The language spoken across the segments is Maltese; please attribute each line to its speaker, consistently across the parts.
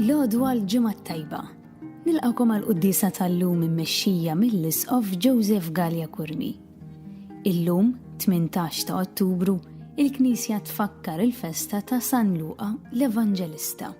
Speaker 1: L-għodwa l-ġimgħa t-tajba. Nilqgħukom għall-quddiesa tal-lum immexxija mill-Isqof Joseph Galea Curmi. Illum, 18 ta' Ottubru, il-Knisja tfakkar il-festa ta' San Luqa l-Evanġelista.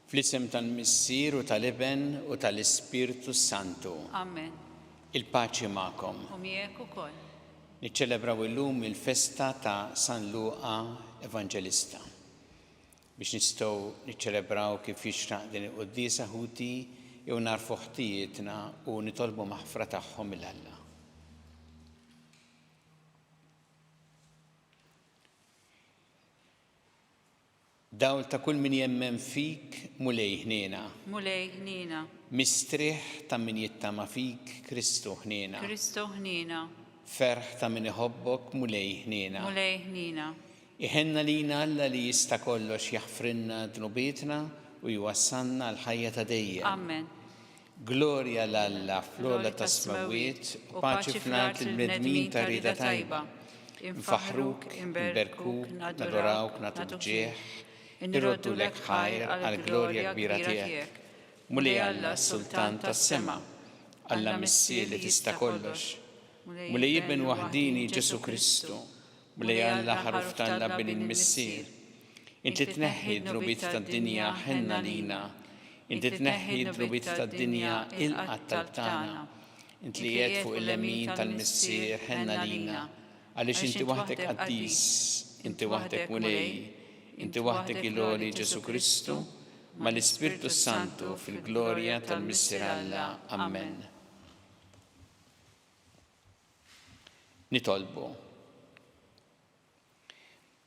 Speaker 2: Fl-isem tal-Missier u tal-Iben u tal-Ispirtu s-Santu.
Speaker 3: Amen.
Speaker 2: Il-paċi magħkom.
Speaker 3: U miegħek ukoll.
Speaker 2: Niċċelebraw illum il-festa ta' San Luqa Evanġelista. Biex nistgħu niċċelebraw kif jixraq din il-quddiesa ħuti jew nagħrfu ħtijietna u nitolbu maħfra tagħhom 'il Alla. Dawl ta' kull min jemmen fik, Mulej ħniena.
Speaker 3: Mulej ħniena.
Speaker 2: Mistrieħ ta' min jittama fik, Kristu ħniena.
Speaker 3: Kristu ħniena.
Speaker 2: Ferħ ta' min iħobbok, Mulej ħniena.
Speaker 3: Mulej ħniena.
Speaker 2: Iħenn għalina Alla li jista' kollox jaħfrilna dnubietna u jwassalna għall-ħajja ta' dejjem.
Speaker 3: Amen.
Speaker 2: Glorja 'l Alla fl-ogħla tas-smewwiet u paċi fl-art lill-bnedmin ta' rieda tajba. Infaħħruk, inberkuk, nadorawk, nagħtuk ġieħ, irroddulek ħajr għall-glorja kbira tiegħek. Mulej Alla, Sultan tas-sema, Alla Missier li tista' kollox, Mulej Iben waħdieni Ġesù Kristu, Mulej Alla Ħaruf t'Alla Bin il-Missier, Int li tneħħi d-dnubiet tad-dinja ħenn għalina, Int li tneħħi d-dnubiet tad-dinja ilqa' t-talb tagħna, Int li qiegħed fuq il-lemin tal-Missier ħenn għalina, għaliex inti waħdek qaddis, inti waħdek Mulej, inti waħdek il-għoli Ġesù Kristu, mal-Ispirtu s-Santu fil-glorja tal-Missier Alla. Ammen. Nitolbu.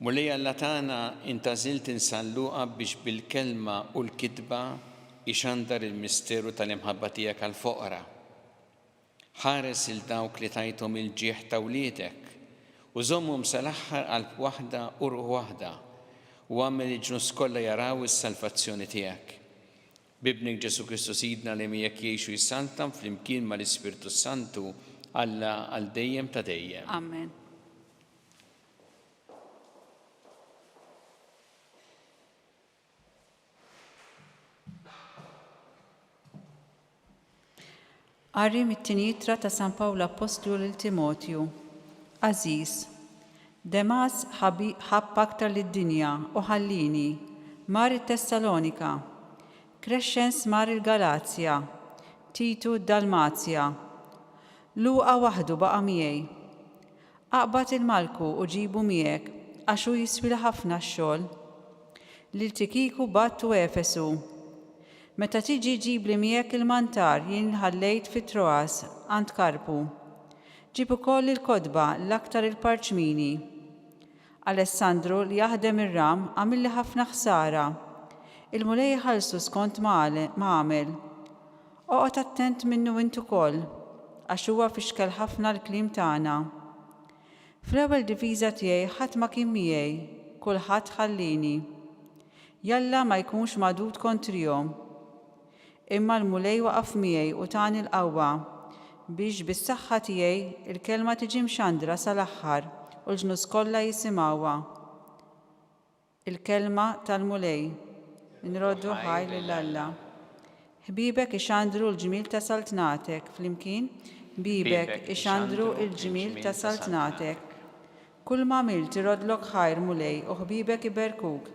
Speaker 2: Mulej Alla tagħna, int għażilt 'il San Luqa biex bil-kelma u l-kitba jxandar il-misteru tal-imħabba tiegħek għall-foqra. Ħares 'il dawk li tajthom il-ġieħ ta' wliedek, u żommhom sal-aħħar qalb waħda u ruħ waħda, u agħmel il-ġnus kollha jaraw is-salvazzjoni tiegħek. B'Ibnek Ġesù Kristu Sidna li miegħek jgħix u jsaltan flimkien mal-Ispirtu s-Santu, Alla għal dejjem ta' dejjem.
Speaker 3: Amen. Qari mit-tieni ittra ta' San Pawl Appostlu lil Timotju. Għażiż, Demas ħabb aktar lid-dinja u ħallieni, mar it-Tessalonika. Krexxens mar il-Galazja, Titu d-Dalmazja. Luqa waħdu baqa' miegħi. Aqbad 'il Malku u ġibu miegħek, għax hu jiswili ħafna x-xogħol. Lil Tikiku bgħattu Efesu. Meta tiġi ġibli miegħek il-mantar jien ħallejt fi Troas għand Karpu. Ġib ukoll il-kotba, l-aktar il-parċmini. Alessandru li jaħdem ir-ram għamilli ħafna ħsara. Il-Mulej iħallsu skont ma għamel. Oqgħod attent minnu int ukoll, għax huwa fixkel ħafna l-kliem tagħna. Fl-ewwel difiża tiegħi ħadd ma kien miegħi, kulħadd ħallieni. Jalla ma jkunx magħdud kontrihom. Imma l-Mulej waqaf miegħi u tani l-qawwa, biex bis-saħħa tiegħi l-kelma tiġi mxandra sal-aħħar u l-ġnus kollha jisimgħuha. Il-Kelma tal-Mulej. Nroddu ħajr lil Alla. Ħbiebek ixandru l-ġmiel ta' saltnatek, flimkien, Ħbiebek ixandru l-ġmiel ta' saltnatek. Kulma għamilt iroddlok ħajr, Mulej, u ħbiebek iberkuk.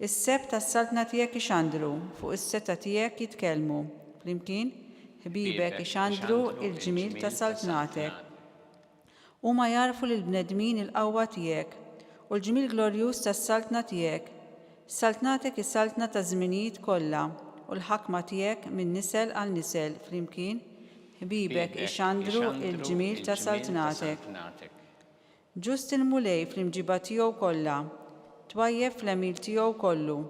Speaker 3: Is-sebħ tas-saltna tiegħek ixandru, fuq is-setgħa tiegħek jitkellmu, flimkien, Ħbiebek ixandru l-ġmiel ta' saltnatek. Huma jgħarrfu lill-bnedmin il-qawwa tiegħek. u l-ġmiel glorjuż tas-saltna tiegħek. Saltnatek hi saltna taż-żminijiet kollha, u l-ħakma tiegħek minn nisel għal nisel, flimkien, ħbiebek ixandru l-ġmiel ta' saltnatek. Ġust il-Mulej fl-imġiba tiegħu kollha, twajjeb fl-għemil tiegħu kollu.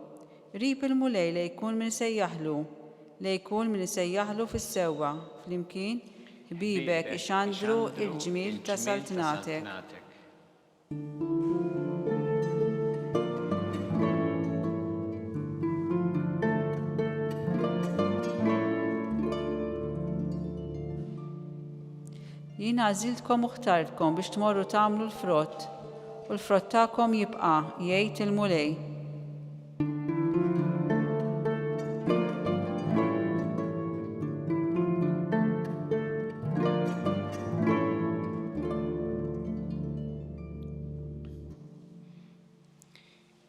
Speaker 3: Qrib il-Mulej lejn kull min isejjaħlu, lejn kull min isejjaħlu fis-sewwa, flimkien, ħbiebek ixandru l-ġmiel ta' saltnatek. Jien għażiltkom u ħtartkom biex tmorru tagħmlu l-frott, u l-frott tagħkom jibqa', jgħid il-Mulej.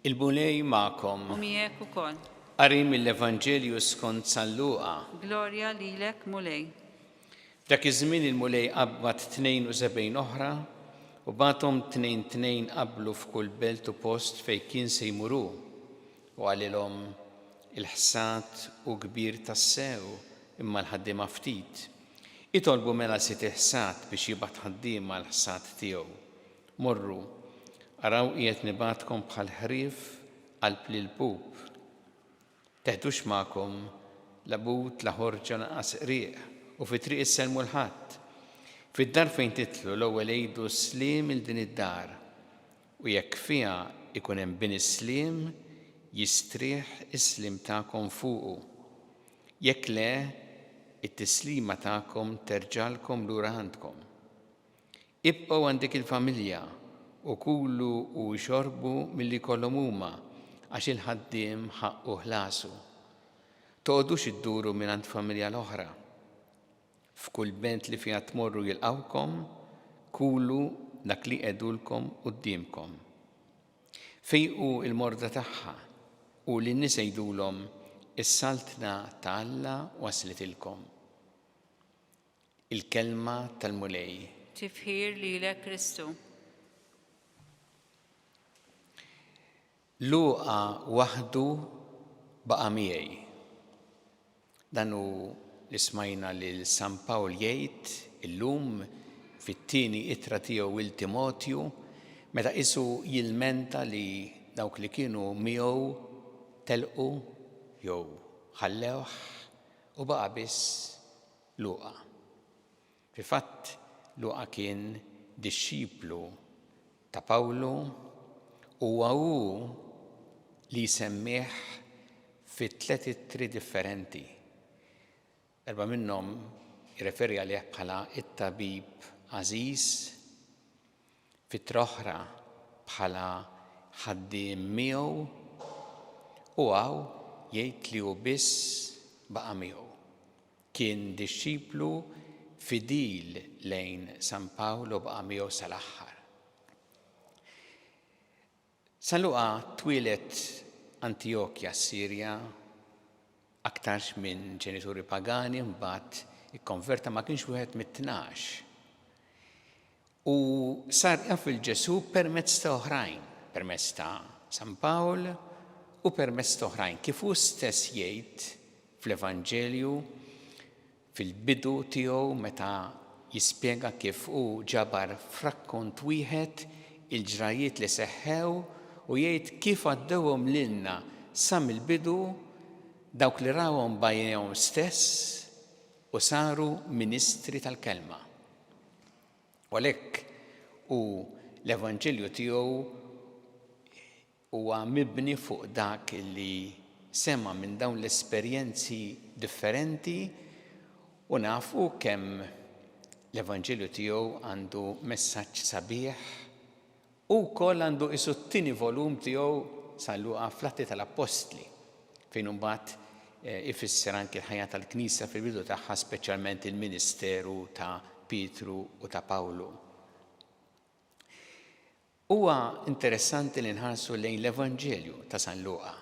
Speaker 2: Il-Mulej magħkom.
Speaker 3: U miegħek ukoll.
Speaker 2: Qari mill-Evanġelju skont San Luqa.
Speaker 3: Glorja lilek, Mulej.
Speaker 2: F'dak iż-żmien il-Mulej qabbad 72 oħra u bagħathom tnejn tnejn qablu f'kull belt u post fejn kien se jmur hu. U qalilhom, Il-ħsad hu kbir tassew, imma l-ħaddiema ftit. Itolbu mela Sid il-ħsad biex jibgħat ħaddiema għall-ħsad tiegħu. Morru, araw qiegħed nibgħatkom bħal ħrief qalb l-ilpup. Teħdux magħkom la but, la ħorġa, lanqas qrieq, u fit-triq issellmu 'l ħadd. Fid-dar fejn tidħlu l-ewwel għidu sliem 'il din id-dar. U jekk fiha jkun hemm bin is-sliem, jistrieħ is-sliem tagħkom fuqu. Jekk le, it-tislima tagħkom terġagħlkom lura għandkom. Ibqgħu għand dik il-familja u kulu u ixorbu milli jkollhom huma, għax il-ħaddiem ħaqqu ħlasu. Toqogħdux idduru mingħand familja għal oħra. F'kull belt li fiha tmorru jilqgħukom, kulu dak li jqegħdulkom quddiemkom. Fejqu l-morda tagħha u lin-nies għidulhom, 'Is-Saltna ta' Alla waslitilkom. Il-Kelma tal-Mulej.
Speaker 3: Tifħir lilek Kristu.
Speaker 2: Luqa waħdu baqa' miegħi. Dan hu li smajna lil San Pawl jgħid illum fit-tieni ittra tiegħu 'il Timotju meta qisu jilmenta li dawk li kienu miegħu telqu jew ħallewh u baqa' biss Luqa. Fil-fatt, Luqa kien dixxiplu ta' Pawlu u huwa hu li jsemmih fi tliet ittri differenti. Darba minnhom jirreferi għalih bħala t-tabib għażiż, f'ittra oħra bħala ħaddiem miegħu u hawn jgħid li hu biss baqa' miegħu. Kien dixxiplu fidil lejn San Pawl u baqa' miegħu sal-aħħar. San Luqa twieled Antijokja, Sirja, aktarx minn ġenituri pagani, mbagħad ikkonverta ma kienx wieħed mit-tnax. U sar jaf 'il Ġesù permezz ta' oħrajn, permezz ta' San Pawl u permezz ta' oħrajn, kif hu stess jgħid fl-Evanġelju fil-bidu tiegħu meta jispjega kif hu ġabar f'rakkont wieħed il-ġrajjiet li seħħew u jgħid kif għaddewhom lilna sa mill-bidu dawk li rawhom b'għajnejhom stess u saru ministri tal-kelma. U għalhekk hu l-Evanġelju tiegħu huwa mibni fuq dak li sema' minn dawn l-esperjenzi differenti u nafu kemm l-Evanġelju tiegħu għandu messaġġ sabiħ u wkoll għandu qisu t-tieni volum tiegħu San Luqa fl-Atti tal-Appostli fejn imbagħad eh, ifisser anki l-ħajja tal-Knisja fil-bidu tagħha speċjalment il-ministeru ta' Pietru u ta' Pawlu. Huwa interessanti li nħarsu lejn l-Evanġelju ta' San Luqa,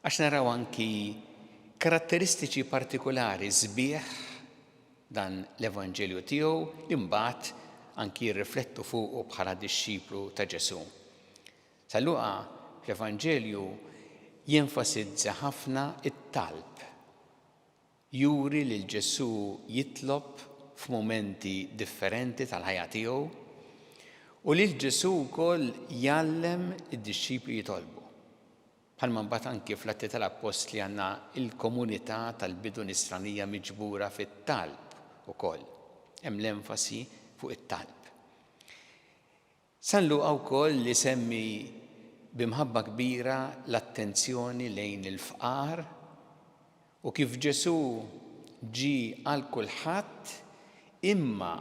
Speaker 2: għax naraw anki karatteristiċi partikulari sbieħ dan l-Evanġelju tiegħu li mbagħad anki jirriflettu fuqu bħala dixxiplu ta' Ġesù. San Luqa fl-Evanġelju jenfasizza ħafna t-talb. Juri lil Ġesù jitlob f'mumenti differenti tal-ħajja tiegħu u lil Ġesù wkoll jgħallem id-dixxipli jitolbu. Bħalma mbagħad anki fl-Atti tal-Appostli għandna l-komunità tal-bidu nisranija miġbura fit-talb ukoll. Hemm l-enfasi fuq it-talb. San Luqa wkoll isemmi bi mħabba kbira l-attenzjoni lejn il-fqar u kif Ġesù ġie għal kulħadd imma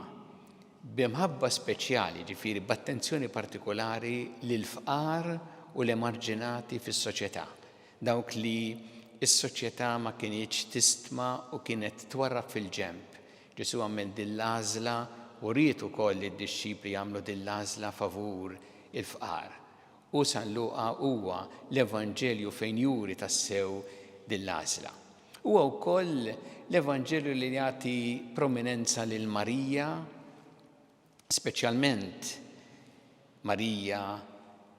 Speaker 2: bi mħabba speċjali, jiġifieri b'attenzjoni partikulari lill-fqar u l-emarġinati fis-soċjetà, dawk li s-soċjetà ma kinitx tistma u kienet twarrab fil-ġenb. Ġesù għamel din l-għażla u ried ukoll li d-dixxipli jagħmlu din l-għażla favur il-fqar. U San Luqa huwa l-Evanġelju fejn juri tassew din l-għażla. Huwa wkoll l-Evanġelju li jagħti prominenza lil Marija, Speċjalment Marija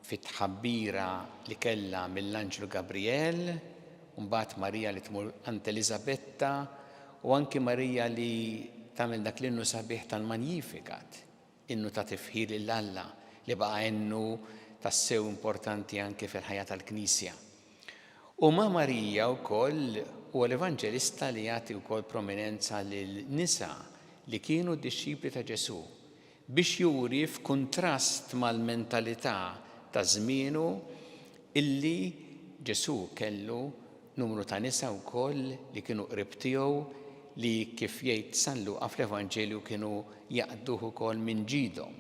Speaker 2: fit-tħabbira li kellha mill-anġlu Gabrijel, u mbagħad Marija li tmur għand Eliżabetta, u anki Marija li tagħmel dak l-innu sabiħ tal-Magnificat, innu ta' tifħir lil Alla li baqa' innu tassew importanti anki fil-ħajja tal-Knisja. U ma' Marija wkoll huwa l-evanġelista li jagħti wkoll prominenza lil nisa li kienu dixxipli ta' Ġesù, biex juri f'kuntrast mal-mentalità ta' żmienu illi Ġesù kellu numru ta' nisa wkoll li kienu qrib tiegħu li kif jgħid San Luqa fl-Evanġelju kienu jaqduh ukoll minn ġidhom.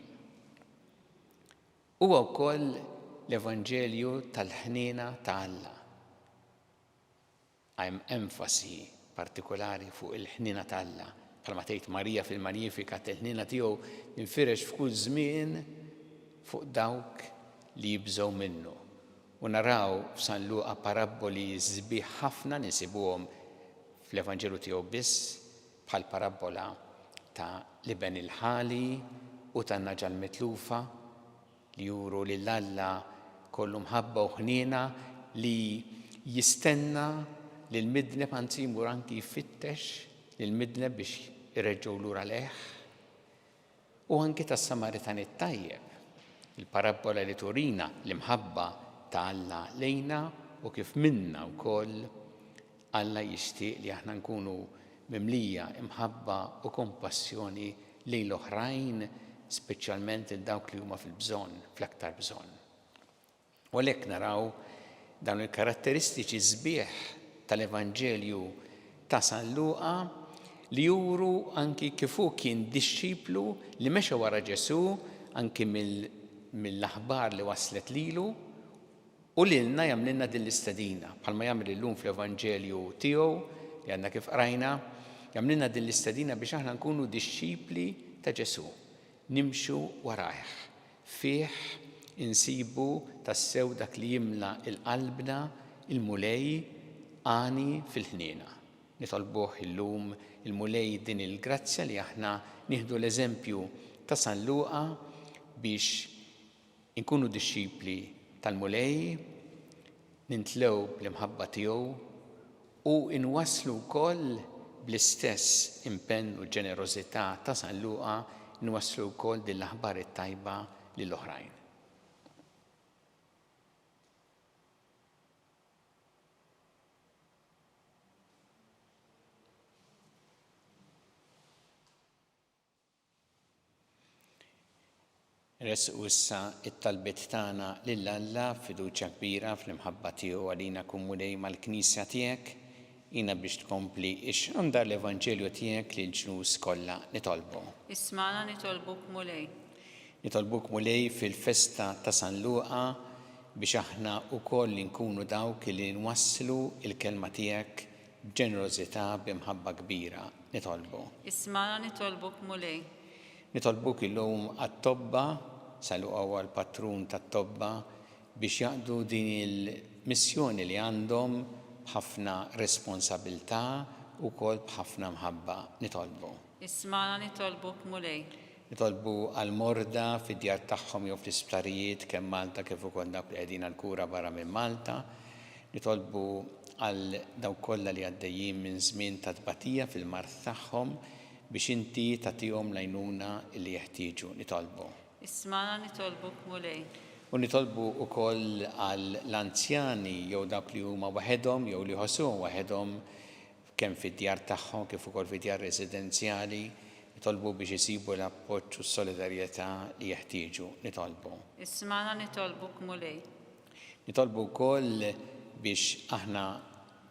Speaker 2: Huwa wkoll l-Evanġelju tal-ħniena ta' Alla. Hemm enfasi partikulari fuq il-ħniena ta' Alla. Bħalma tgħid Marija fil-Magnificat, il-ħniena tiegħu tinfirex f'kull żmien fuq dawk li jibżgħu minnu. U naraw f'San Luqa parabboli sbieħ ħafna li nsibuhom fl-Evanġelju tiegħu biss, bħall-parabbola ta' l-iben il-ħali u tan-nagħġa l-mitlufa, li juru lil Alla kollu mħabba u ħniena li jistenna lill-midneb, anzi jmur anki jfittex lill-midneb biex ireġġgħu lura lejh. U anki tas-Samaritan it-tajjeb, il-parabbola li turina l-imħabba ta' Alla lejna u kif minna wkoll Alla jixtieq li aħna nkunu mimlija imħabba u kompassjoni lejn l-oħrajn, speċjalment lil dawk li huma fil-bżonn, fl-aktar bżonn. U għalhekk naraw dawn il-karatteristiċi sbieħ tal-Evanġelju ta' San Luqa li juru anki kif hu kien dixxiplu li mexa wara Ġesù anki mill-aħbar li waslet lilu u lilna jagħmlilna din l-istedina, bħalma jagħmel illum fl-Evanġelju tiegħu li għandna kif qrajna, jagħmlilna din l-istedina biex aħna nkunu dixxipli ta' Ġesù. Nimxu warajh. Fih insibu tassew dak li jimla 'l qalbna, il-Mulej għani fil-ħniena. Nitolbuh illum il-Mulej din il-grazzja li aħna nieħdu l-eżempju ta' San Luqa biex Inkunu dixxipli tal-Mulej, nintlew bl-imħabba tiegħu u nwasslu wkoll bl-istess impenn u ġenerożità ta' San Luqa nwasslu wkoll din l-aħbar it-tajba lil oħrajn. Nressqu issa t-talbiet tagħna lil Alla b'fiduċja kbira fl-imħabba tiegħu għalina Kun Mulej mal-Knisja tiegħek, għinna biex tkompli xxandar l-Evanġelju tiegħek lill-ġnus kollha. Nitolbu.
Speaker 3: Ismagħna nitolbuk Mulej.
Speaker 2: Nitolbuk Mulej fil-festa ta' San Luqa biex aħna wkoll inkunu dawk li nwasslu l-kelma tiegħek b'ġenerożità, b'imħabba kbira. Nitolbu.
Speaker 3: Ismagħna nitolbuk Mulej.
Speaker 2: Nitolbuk illum għat-tobba, San Luqa huwa l-patrun tat-tobba, biex jaqdu din il-missjoni li għandhom b'ħafna responsabilità u wkoll b'ħafna mħabba. Nitolbu.
Speaker 3: Ismagħna nitolbuk Mulej.
Speaker 2: Nitolbu għall-morda fid-djar tagħhom jew fl-isptarijiet kemm Malta kif ukoll dawk li qegħdin għall-kura barra minn Malta. Nitolbu għal dawk kollha li għaddejjin minn żmien ta' tbatija fil-mard tagħhom biex inti tagħtihom l-għajnuna li jeħtieġu. Nitolbu.
Speaker 3: Ismagħna nitolbuk Mulej.
Speaker 2: U nitolbu wkoll għal l-anzjani jew dawk li huma waħedhom jew li jħossuhom waħedhom kemm fid-djar tagħhom kif ukoll fi djar residenzjali, nitolbu biex isibu l-appoġġ u s-solidarjetà li jeħtieġu. Nitolbu.
Speaker 3: Ismagħna nitolbuk, Mulej.
Speaker 2: Nitolbu wkoll biex aħna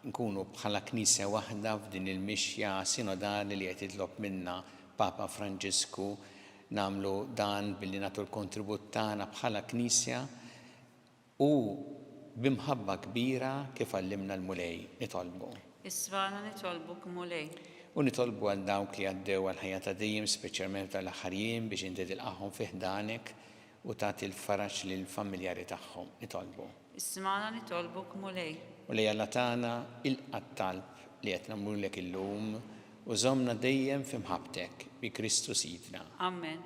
Speaker 2: nkunu bħala Knisja waħda f'din il-mixja sinodali li qed jitlob minna Papa Franġisku, nagħmlu dan billi nagħtu l-kontribut tagħna bħala Knisja U bi mħabba kbira kif għallimna l-Mulej, nitolbu.
Speaker 3: Ismagħna nitolbuk, Mulej.
Speaker 2: U nitolbu għal dawk li għaddew għall-ħajja ta' dejjem, speċjalment f'dan l-aħħar jiem, biex inti tilqagħhom fi ħdanek u tagħti l-faraġ lill-familjari tagħhom. Nitolbu.
Speaker 3: Ismagħna nitolbuk, Mulej.
Speaker 2: Mulej Alla tagħna, ilqa' t-talb li qed nagħmlulek illum u żommna dejjem fi mħabbtek, bi Kristu Sidna.
Speaker 3: Amen.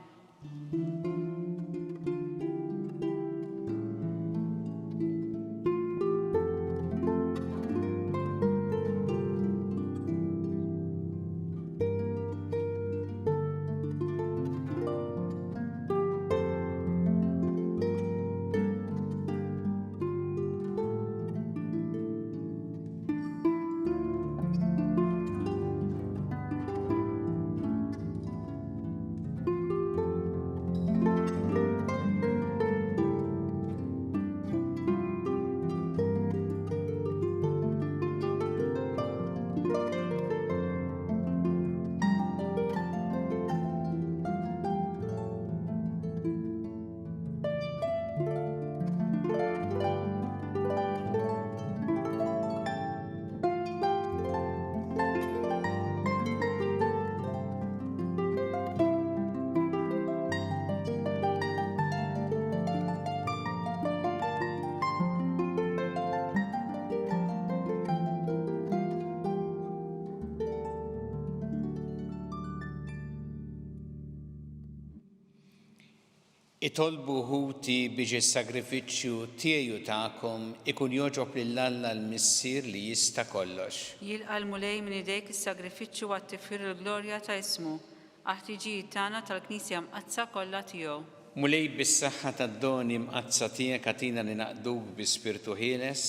Speaker 2: Itolbu ħuti biex is-sagrifiċċju tiegħi u tagħkom ikun jogħġob lil Alla l-Missier li jista' kollox.
Speaker 3: Jilqa' l-Mulej minn idejk is-sagrifiċċju għat-tifħir u l-glorja ta' ismu, għall-ħtiġijiet tagħna tal-Knisja Mqaddsa kollha tiegħu.
Speaker 2: Mulej bis-saħħa tad-doni mqaddsa tiegħek agħtina li naqduk bi spirtu ħieles,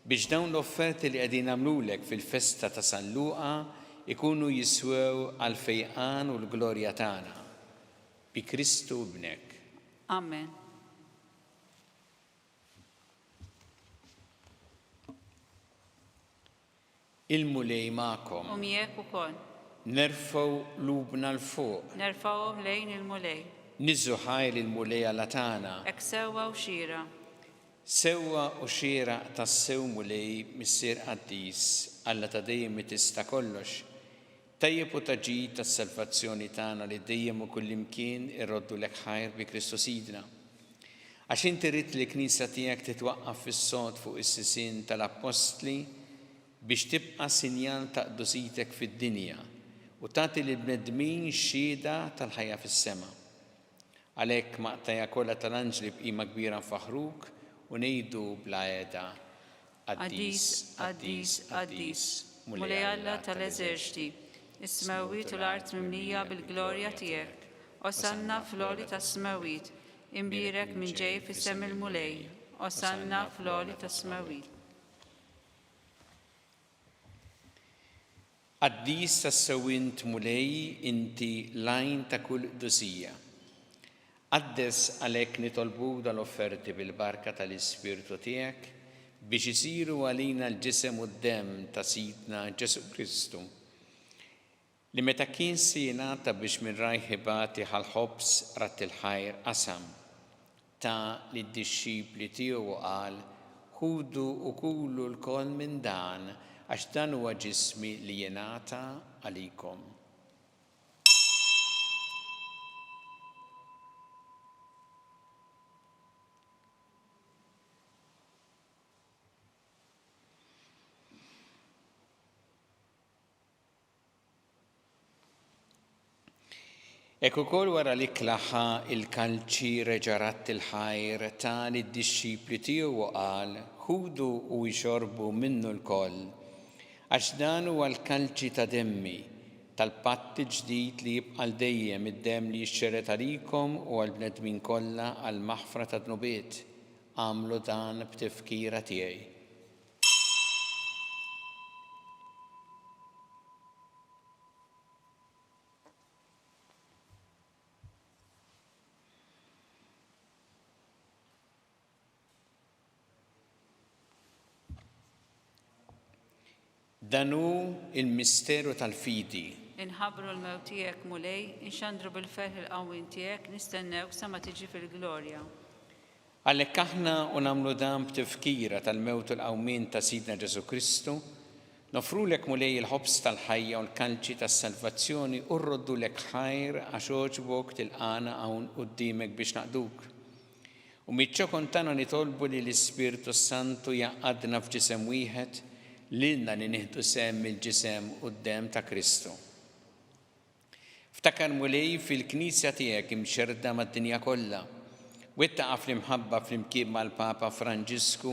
Speaker 2: biex dawn l-offerti li qegħdin nagħmlulek fil-festa ta' San Luqa jkunu jiswew għall-fejqan u l-glorja tagħna. Bi Kristu Ibnek.
Speaker 3: Amen.
Speaker 2: Il-Mulej magħkom.
Speaker 3: U miegħek ukoll.
Speaker 2: Nerfgħu qlubna 'l fuq.
Speaker 3: Nerfgħuhom lejn il-Mulej.
Speaker 2: Niżżu ħajr lill-Mulej Alla tagħna.
Speaker 3: Hekk sewwa u xieraq.
Speaker 2: Sewwa u xieraq tassew Mulej, Missier qaddis, Alla ta' dejjem li tista' kollox, Tajjeb u ta' ġid għas-salvazzjoni tagħna li dejjem u kullimkien irroddulek ħajr bi Kristu Sidna. Għax inti ridt li l-Knisja tiegħek titwaqqaf fis-sod fuq is-sisien tal-Appostli biex tibqa' sinjal ta' qdusitek fid-dinja u tagħti lill-bnedmin xhieda tal-ħajja fis-sema. Għalhekk maqtgħa kollha tal-anġli b'qima kbira nfaħħruk u ngħidu bla heda,
Speaker 3: Qaddis, qaddis, qaddis, Mulej Alla tal-eżerċti, is-smewwiet u l-art mimlija bil-glorja tiegħek. Osanna fl-għoli tas-smewwiet, imbierek min ġej f'isem il-Mulej, Osanna fl-għoli tas-smewwiet.
Speaker 2: Qaddis tassew int Mulej, inti l-għajn ta' kull qdusija. Qaddes għalhekk nitolbuk dan l-offerti bil-barka tal-Ispirtu tiegħek biex isiru għalina l-ġisem u d-demm ta' Sidna Ġesù Kristu, li meta kien se jingħata biex minn rajh ibati ħa l-ħobż, radd il-ħajr, qasam, ta lid-dixxipli tiegħu u qal, Ħudu u kulu lkoll minn dan, għax dan huwa ġismi li jingħata għalikom. Hekk ukoll wara l-ikla ħa l-kalċi reġa' radd il-ħajr, ta lid-dixxipli tiegħu u qal, Ħudu u ixorbu minnu lkoll, għax dan huwa l-kalċi ta' demmi, tal-patt il-ġdid li jibqa' għal dejjem, id-demm li jixxerred għalikom u għall-bnedmin kollha għall-maħfra tad-dnubiet. Agħmlu dan b'tifkira tiegħi. Dan hu l-misteru tal-fidi.
Speaker 3: Inħabbru l-mewt tiegħek, Mulej, inxandru bil-ferħ il-qawmien tiegħek, nistennewk sa ma tiġi fil-glorja.
Speaker 2: Għalhekk aħna u nagħmlu dan b'tifkira tal-mewt u l-qawmien ta' Sidna Ġesù Kristu, noffrulek Mulej il-ħobż tal-ħajja u l-kalċi tas-salvazzjoni u rroddulek ħajr għax għoġbok tilqagħna hawn quddiemek biex naqduk. U miċ-ċokon tagħna nitolbu li l-Ispirtu s-Santu jgħaqqadna f'ġisem wieħed, lilna li nieħdu sehem mill-ġisem u d-demm ta' Kristu. Ftakar Mulej fil-Knisja tiegħek imxerrda mad-dinja kollha. Wettaqha fl-imħabba flimkien mal-Papa Franġisku,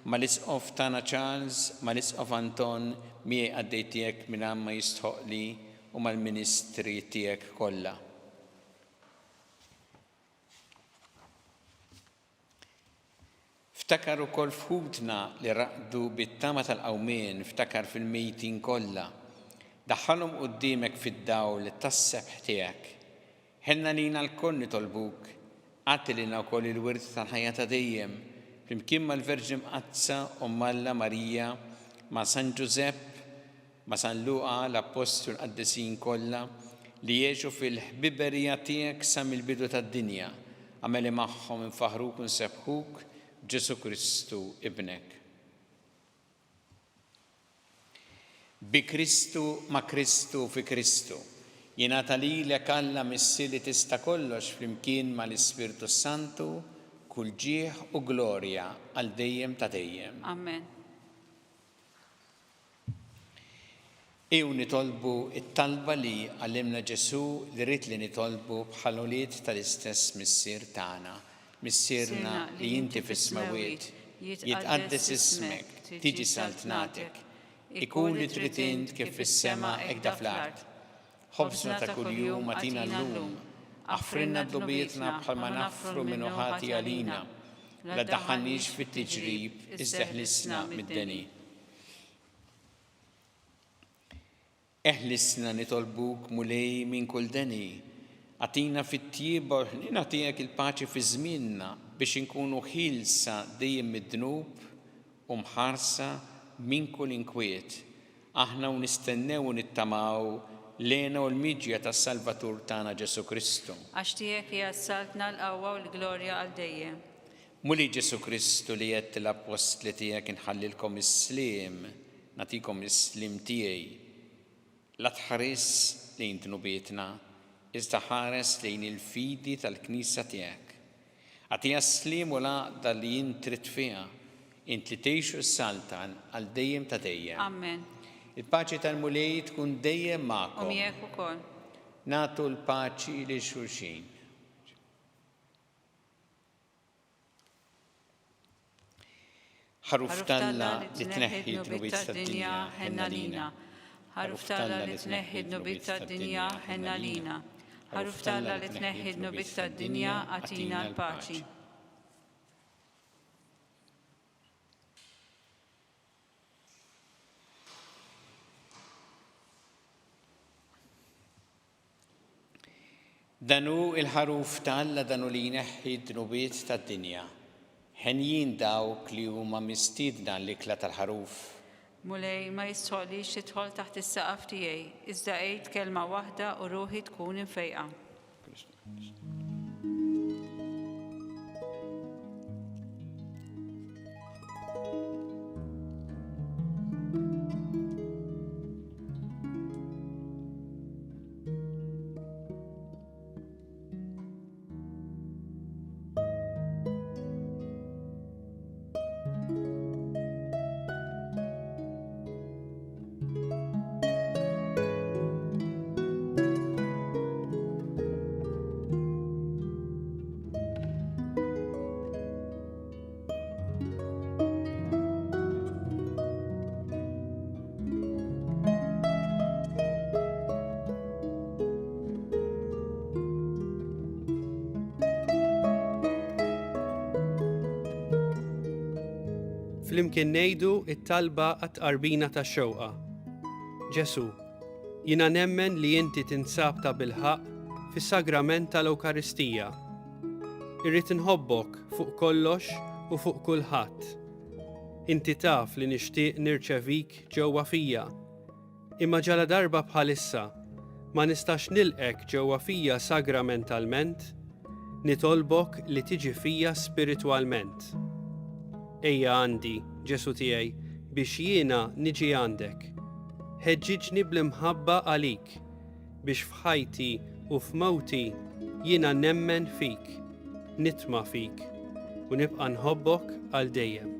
Speaker 2: mal-Isqof tagħna Charles, mal-Isqof Anton, miegħi qaddej tiegħek mingħajr ma jistħoqqli u mal-ministri tiegħek kollha. Ftakar ukoll f'ħutna li raqdu bit-tama tal-qawmien, ftakar fil-mejtin kollha. Daħħalhom quddiemek fid-dawl tas-sebħ tiegħek. Ħenn għalina lkoll nitolbuk, agħti lilna wkoll il-wirt tal-ħajja ta' dejjem, flimkien mal-Verġni Mqaddsa Omm Alla Marija, ma' San Ġużepp, Ma' San Luqa, l-Appostli u l-qaddisin kollha, li għexu fil-ħbiberija tiegħek sa mill-bidu tad-dinja, agħmel li magħhom infaħħruk u nsebbħuk b'Ġesù Kristu, Ibnek. Bi Kristu, ma' Kristu u fi Kristu, jingħata lilek Alla Missier li tista' kollox flimkien mal-Ispirtu s-Santu, kull ġieħ u glorja għal dejjem ta' dejjem.
Speaker 3: Amen.
Speaker 2: Ejjew nitolbu t-talba li għallimna Ġesù li ried li nitolbu bħala ulied tal-istess Missier tagħna. Missierna li inti fis-smewwiet, jitqaddes ismek, tiġi saltnatek, ikun li trid int kif fis-sema hekk fl-art. Ħobżna ta' kuljum agħtina llum. Aħfrilna dnubietna bħalma naħfru min hu ħati għalina. La ddaħħalniex fit-tiġrib, iżda eħlisna mid-deni. Eħlisna nitolbuk, Mulej, minn kull deni. Agħtina fit-tjieba u l-ħniena tiegħek il-paċi fi żmienna biex inkunu ħielsa dejjem mid-dnub u mħarsa minn kull inkwiet, aħna u nistennew u nittamaw l-hena u l-miġja tas-Salvatur tagħna Ġesù Kristu.
Speaker 3: Għax tiegħek hija s-saltna, l-qawwa u l-glorja għal dejjem.
Speaker 2: Mulej Ġesù Kristu li għedt lill-appostli tiegħek inħallilkom is-sliem, nagħtikom is-sliem tiegħi. La tħarisx lejn dnubietna, iżda ħares lejn il-fidi tal-Knisja tiegħek. Agħtiha s-sliem u l-għaqda li int trid fiha, int li tgħix u ssaltan għal dejjem ta' dejjem.
Speaker 3: Amen.
Speaker 2: Il-paċi tal-Mulej tkun dejjem magħkom.
Speaker 3: U miegħek ukoll.
Speaker 2: Nagħtu l-paċi lil xulxin. Ħaruf t'Alla li tneħħi d-dnubiet tad-dinja, ħenn għalina.
Speaker 3: Ħaruf t'Alla li tneħħi d-dnubiet tad-dinja, ħenn għalina. Ħaruf t'Alla li tneħħi d-dnubiet tad-dinja, agħtina l-paċi.
Speaker 2: Dan hu l-Ħaruf ta' Alla, dan hu li jneħħi d-dnubiet tad-dinja. Henjin dawk li huma mistiedna għall-ikla tal-Ħaruf.
Speaker 3: Mulej, ma jistħoqqlix tidħol taħt is-saqaf tiegħi, iżda għid kelma waħda u ruħi tkun imfejqa.
Speaker 4: Flimkien ngħidu t-talba għat-tqarbina tax-xewqa. Ġesù, jiena nemmen li inti tinsab tabilħaqq fis-sagrament tal-Ewkaristija. Irrid inħobbok fuq kollox u fuq kulħadd. Inti taf li nixtieq nirċevik ġewwa fija. Imma ġaladarba bħalissa ma nistax nilqgħek ġewwa fija sagramentalment, nitolbok li tiġi fija spiritwalment. Ejja għandi, Ġesù tiegħi, biex jiena niġi għandek. Ħeġġiġni bl-imħabba għalik, biex f'ħajti u f'mewti jiena nemmen fik, nitma' fik, u nibqa' nħobbok għal dejjem.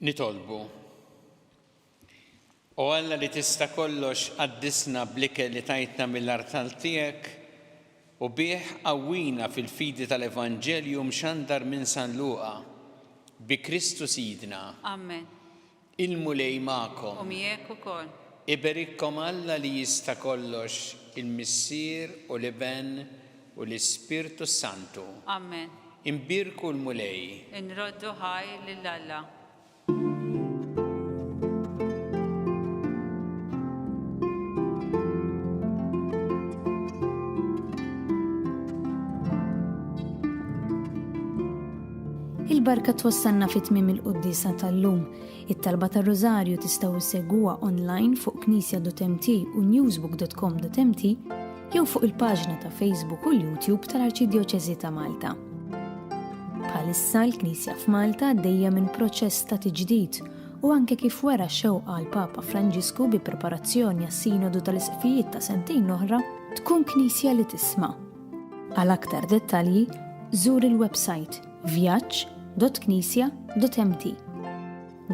Speaker 2: Nitolbu. O Alla li tista' kollox qaddisna bl-ikel li tajtna mill-artal tiegħek u bih qawwina fil-fidi tal-Evanġelju mxandar minn San Luqa, bi Kristu Sidna.
Speaker 3: Amen.
Speaker 2: Il-Mulej magħkom.
Speaker 3: U miegħek ukoll.
Speaker 2: Iberikkom Alla li jista' kollox, il-Missier u l-Iben u l-Ispirtu s-Santu.
Speaker 3: Amen.
Speaker 2: Imbierku l-Mulej.
Speaker 3: Inroddu ħajr lil Alla.
Speaker 1: Il-barka twassalna fi tmiem il-quddiesa tal-lum. It-talba tar-Rużarju tistgħu ssegwuha online fuq knisja.mt u newsbook.com.mt jew fuq il-paġna ta' Facebook u l-YouTube tal-Arċidjoċesi ta' Malta. Bħalissa l-Knisja f'Malta għaddejja minn proċess ta' tiġdid u anke kif wera x-xewqa l-Papa Franġisku bi preparazzjoni għas-Sinodu tal-Isqfijiet ta' sentejn oħra tkun Knisja li tisma'. Għal aktar dettalji, żur il-websajt vjaġġ.knisja.mt.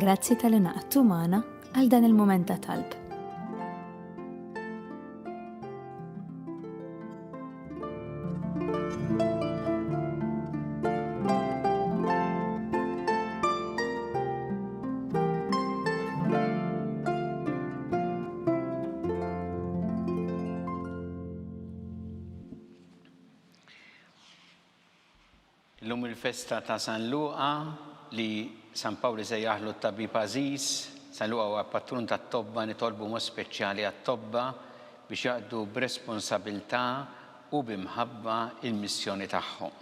Speaker 1: Grazzi talli ngħaqadtu magħna għal dan il-mument ta' talb.
Speaker 2: Illum il-festa ta' San Luqa li San Pawl isejjaħlu t-tabib għażiż. San Luqa huwa patrun tat-tobba, nitolbu mod speċjali għat-tobba biex jaqdu b'responsabilità u bi mħabba il-missjoni tagħhom.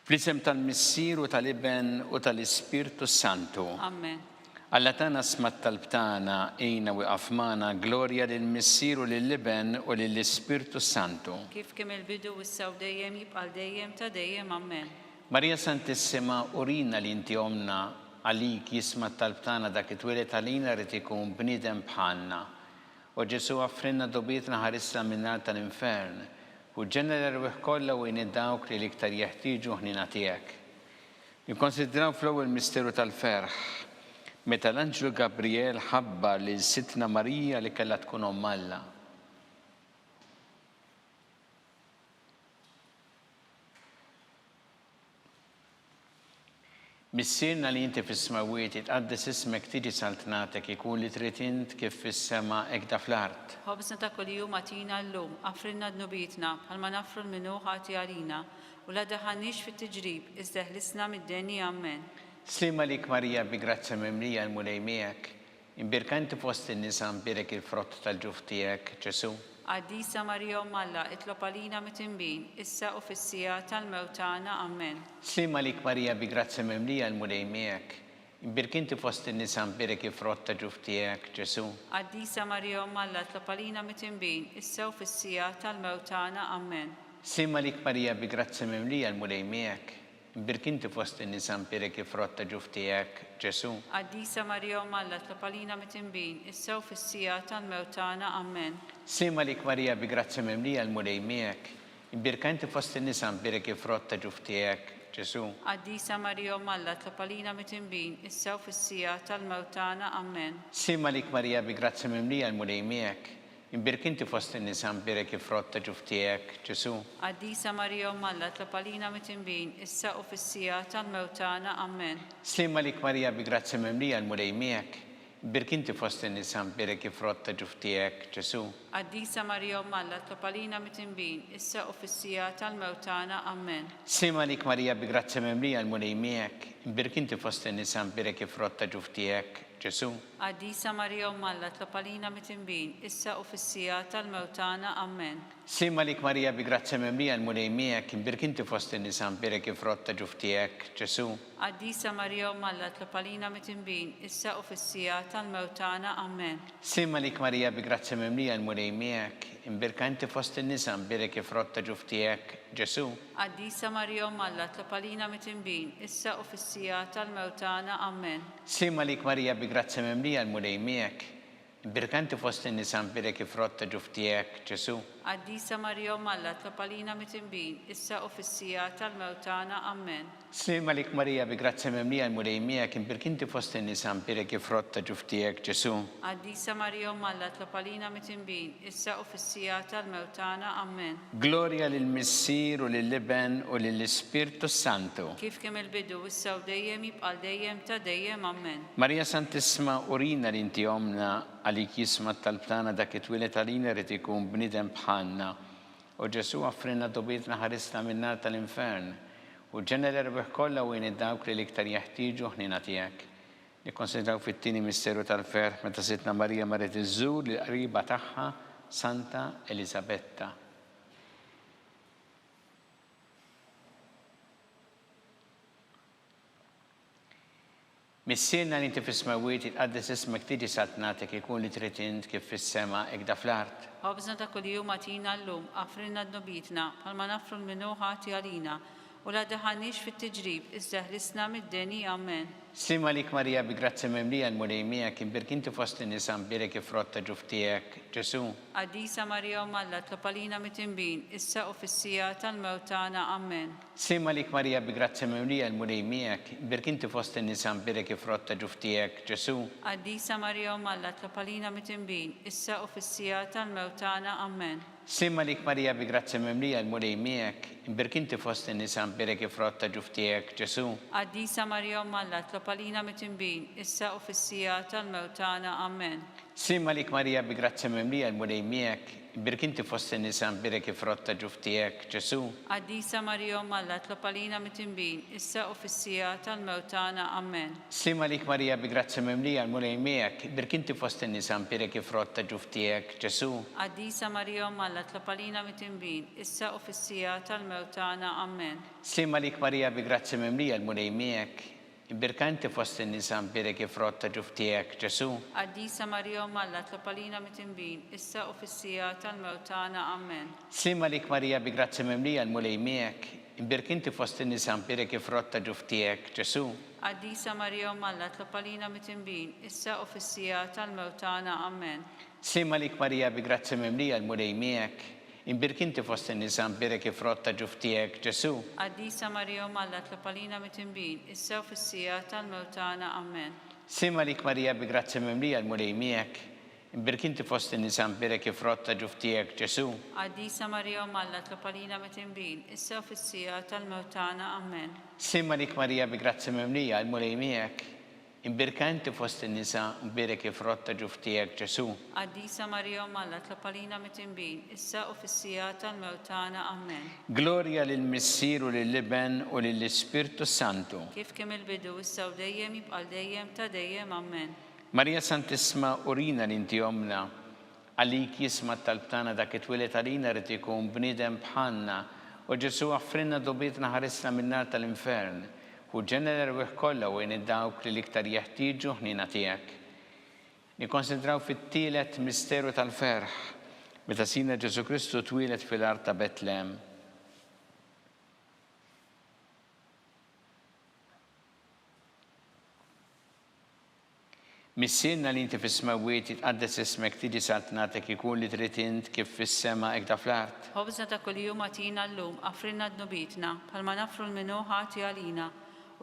Speaker 2: Fl-isem tal-Missier u tal-Iben u tal-Ispirtu s-Santu.
Speaker 3: Amen.
Speaker 2: Alla tagħna sma' t-talb tagħna, għinna u iqaf magħna, glorja lill-Missier u lill-Iben u lill-Ispirtu s-Santu.
Speaker 3: Kif kien mill-bidu, issa u dejjem, jibqa' għal dejjem ta' dejjem. Amen.
Speaker 2: Marija Santissima, urina li inti Ommna, għalik jisma' t-talb tagħna dak li twieled għalina ried ikun bniedem bħalna. O Ġesù aghfrilna dnubietna ħarisna min-nar tal-infern, Ħuġġenna l-erwieħ kollha u għin dawk li l-iktar jeħtieġu l-ħniena tiegħek. Nikkonsidraw fl-ewwel misteru tal-ferħ, meta l-anġlu Gabrijel ħabbar lil Sidtna Marija li kellha tkun Omm Alla. Missierna li inti fis-smewwiet, jitqaddes ismek, tiġi saltnatek, ikun li trid int kif fis-sema hekk da fl-art.
Speaker 3: Ħobżna ta' kuljum agħtina llum, aghfrilna dnubietna, bħalma naghfru 'l min hu ħati għalina, u la ddaħħalniex fit-tiġrib, iżda eħlisna mid-deni. Ammen.
Speaker 2: Sliem għalik Marija bi grazzja mimlija l-Mulej miegħek, Imbierka inti fost in-nisa mbierek il-frott tal-ġuf tiegħek, Ġesù.
Speaker 3: Qaddisa Marija Omm Alla, itlob għalina mitinbin, issa u fis-siegħa tal-mewt tagħna. Ammen.
Speaker 2: Sliem għalik Marija bi grazzja mimlija l-Mulej miegħek. Imbierka inti fost in-nisa mbierek il-frott ta' ġuf tiegħek, Ġesù.
Speaker 3: Qaddisa Marija Omm Alla, itlob għalina mitinbin, issa u fis-siegħa tal-mewt tagħna. Ammen.
Speaker 2: Sliem għalik Marija bi grazzja mimlija l-Mulej miegħek. Imbierk inti fost in-nisa mbierek il-frott ta' ġuf tiegħek, Ġesù.
Speaker 3: Qaddisa Marija Omm Alla tlob għalina mitinbin, issa u fis-siegħa tal-mewt tagħna. Ammen.
Speaker 2: Sliem għalik Marija bi grazzja mimlija l-Mulej miegħek, imbierka inti fost in-nisa mbierek il-frott ta' ġuf tiegħek, Ġesù.
Speaker 3: Qaddisa Marija Omm Alla itlob għalina mitinbin, issa u fis-siegħa tal-mewt tagħna. Ammen.
Speaker 2: Sliem għalik Marija bi grazzja mimlija l-Mulej miegħek, imbierk inti fost in-nisa mbierek il-frott ta' ġuf tiegħek, Ġesù.
Speaker 3: Qaddisa Marija Omm Alla itlob għalina mitinbin, issa u fis-siegħa tal-mewt tagħna. Ammen.
Speaker 2: Sliem għalik Marija bi grazzja mimlija l-Mulej miegħek, imbierk inti fost in-nisa mbierek il-frott ta' ġuf tiegħek, Ġesù.
Speaker 3: Qaddisa Marija Omm Alla itlob għalina mitinbin, issa u fis-siegħa tal-mewt tagħna. Ammen.
Speaker 2: Sliem għalik Marija bi grazzja mimlija l-Mulej miegħek, imbierk inti fost in-nisa mbierek il-frott ta' ġuf tiegħek, Ġesù.
Speaker 3: Qaddisa Marija Omm Alla itlob għalina mitinbin, issa u fis-siegħa tal-mewt tagħna. Ammen.
Speaker 2: Sliem għalik Marija bi grazzja mimlija l-Mulej miegħek, imbierk inti fost in-nisa mbierek il-frott ta' ġuf tiegħek, Ġesù.
Speaker 3: Qaddisa Marija Omm Alla itlob għalina mitinbin, issa u fis-siegħa tal-mewt tagħna. Ammen.
Speaker 2: Sliem għalik Marija bi grazzja mimlija l-Mulej miegħek, imbierka inti fost in-nisa mbierek il-frott ta' ġuf tiegħek, Ġesù.
Speaker 3: Qaddisa Marija Omm Alla itlob għalina mitinbin, issa u fis-siegħa tal-mewt tagħna. Ammen.
Speaker 2: Sliem għalik Marija bi grazzja mimlija l-Mulej miegħek, Imbierka inti fost in-nisa mbierek il-frott ta' ġuf tiegħek, Ġesù.
Speaker 3: Qaddisa Marija Omm Alla itlob għalina mitinbin, issa u fis-siegħa tal-mewt tagħna. Ammen.
Speaker 2: Sliem għalik Marija bi grazzja mimlija l-Mulej miegħek, imbierk inti fost in-nisa mbierek il-frott ta' ġuf tiegħek, Ġesù.
Speaker 3: Qaddisa Marija Omm Alla itlob għalina mitinbin, issa u fis-siegħa tal-mewt tagħna. Ammen.
Speaker 2: Glorja lill-Missier u lill-Iben u lill-Ispirtu s-Santu.
Speaker 3: Kif kien mill-bidu, issa u dejjem, jibqa' għal dejjem ta' dejjem. Ammen.
Speaker 2: Marija Santissma urina li inti Ommna, għalik jisma' t-talb tagħna dak it-twieled għalina jrid ikun bniedem bħalna. O Ġesù affrilna dubitna ħarisna min-nar tal-infern u ġenna l-erwieħ kollha u għin dawk li l-iktar jeħtieġu ħniena tiegħek. Nikkonsidraw fit-tieni misteru tal-ferħ meta Sidtna Marija marret iżżur lill-qriba tagħha Santa Eliżabetta. Missierna li inti fis-smewwiet, jitqaddes ismek, tiġi saltnatek, ikun li trid int kif fis-sema hekk fl-art.
Speaker 3: Ħobżna ta' kuljum agħtina llum, aghfrilna dnubietna, bħalma naghfru 'l min hu ħati għalina, u la ddaħħalniex fit-tiġrib, iżda eħlisna mid-deni. Amen.
Speaker 2: Sliem għalik Marija bi grazzja mimlija l-Mulej miegħek, imbierk inti fost in-nisa mbierek il-frott ta' ġuf tiegħek, Ġesù.
Speaker 3: Qaddisa Marija Omm Alla itlob għalina mitinbin, issa u fis-siegħa tal-mewt tagħna. Amen.
Speaker 2: Sliem għalik Marija bi grazzja mimlija l-Mulej miegħek, imbierk inti fost in-nisa mbierek il-frott ta' ġuf tiegħek, Ġesù.
Speaker 3: Qaddisa Marija Omm Alla itlob għalina mitinbin, issa u fis-siegħa tal-mewt tagħna. Ammen.
Speaker 2: Sliem għalik Marija bi grazzja mimlija l-Mulej miegħek, imbierk inti fost in-nisa mbierek il-frott ta' ġuf tiegħek, Ġesù.
Speaker 3: Qaddisa Marija Omm Alla itlob għalina mitinbin, issa u fis-siegħa tal-mewt tagħna. Ammen.
Speaker 2: Sliem għalik Marija bi grazzja mimlija l-Mulej miegħek, Imbierk inti fost in-nisa mbierek il-frott ta' ġuf tiegħek, Ġesù.
Speaker 3: Qaddisa Marija Omm Alla itlob għalina mitinbin, issa u fis-siegħa tal-mewt tagħna. Ammen.
Speaker 2: Sliem għalik Marija bi grazzja mimlija l-Mulej miegħek, imbierk inti fost in-nisa mbierek il-frott ta' ġuf tiegħek, Ġesù.
Speaker 3: Qaddisa Marija Omm Alla itlob għalina mitinbin, issa u fis-siegħa tal-mewt tagħna. Ammen.
Speaker 2: Sliem għalik Marija bi grazzja mimlija l-Mulej miegħek, Imbierka inti fost in-nisa mbierek il-frott ta' ġuf tiegħek, Ġesù.
Speaker 3: Qaddisa Marija Omm Alla itlob għalina mitinbin, issa u fis-siegħa tal-mewt tagħna. Ammen.
Speaker 2: Sliem għalik Marija bi grazzja mimlija l-Mulej miegħek, imbierka inti fost in-nisa mbierek il-frott ta' ġuf tiegħek, Ġesù.
Speaker 3: Qaddisa Marija Omm Alla itlob għalina mitinbin, issa u fis-siegħa tal-mewt tagħna. Ammen.
Speaker 2: Sliem għalik Marija bi grazzja mimlija l-Mulej miegħek, Imbierk inti fost in-nisa mbierek il-frott ta' ġuf tiegħek, Ġesù.
Speaker 3: Qaddisa Marija Omm Alla itlob għalina mitinbin, issa u fis-siegħa tal-mewt tagħna. Ammen.
Speaker 2: Sliem għalik Marija bi grazzja mimlija l-Mulej miegħek, imbierk inti fost in-nisa mbierek il-frott ta' ġuf tiegħek, Ġesù.
Speaker 3: Qaddisa Marija Omm Alla itlob għalina mitinbin, issa u fis-siegħa tal-mewt tagħna. Ammen.
Speaker 2: Sliem għalik Marija bi grazzja mimlija l-Mulej miegħek, Imbierka inti fost in-nisa, mbierek il-frott ta' ġuf tiegħek, Ġesù.
Speaker 3: Qaddisa Marija Omm Alla, itlob għalina mitinbin, issa u fis-siegħa tal-mewt tagħna. Ammen.
Speaker 2: Glorja lill-Missier u lill-Iben u lill-Ispirtu s-Santu.
Speaker 3: Kif kien mill-bidu, issa u dejjem, jibqa' għal dejjem ta' dejjem. Ammen.
Speaker 2: Marija Santissima, urina li inti Ommna. Għalik jisma' t-talb tagħna dak it-twieled għalina ried ikun bniedem bħalna. O Ġesù aħfrilna dnubietna ħarisna min-nar tal-infern. Ħu ġenna l-erwieħ kollha u għin dawk li l-iktar jeħtieġu ħniena tiegħek. Nikkonsidraw fit-tielet misteru tal-ferħ, meta Sidna Ġesù Kristu twieled fil-art ta' Betlehem. Missierna li inti fis-smewwiet, jitqaddes ismek, tiġi saltnatek, ikun li trid int kif fis-sema hekk da fl-art.
Speaker 3: Ħobżna ta' kuljum agħtina llum, aghfrilna dnubietna, bħalma naghfru 'l min hu ħati għalina,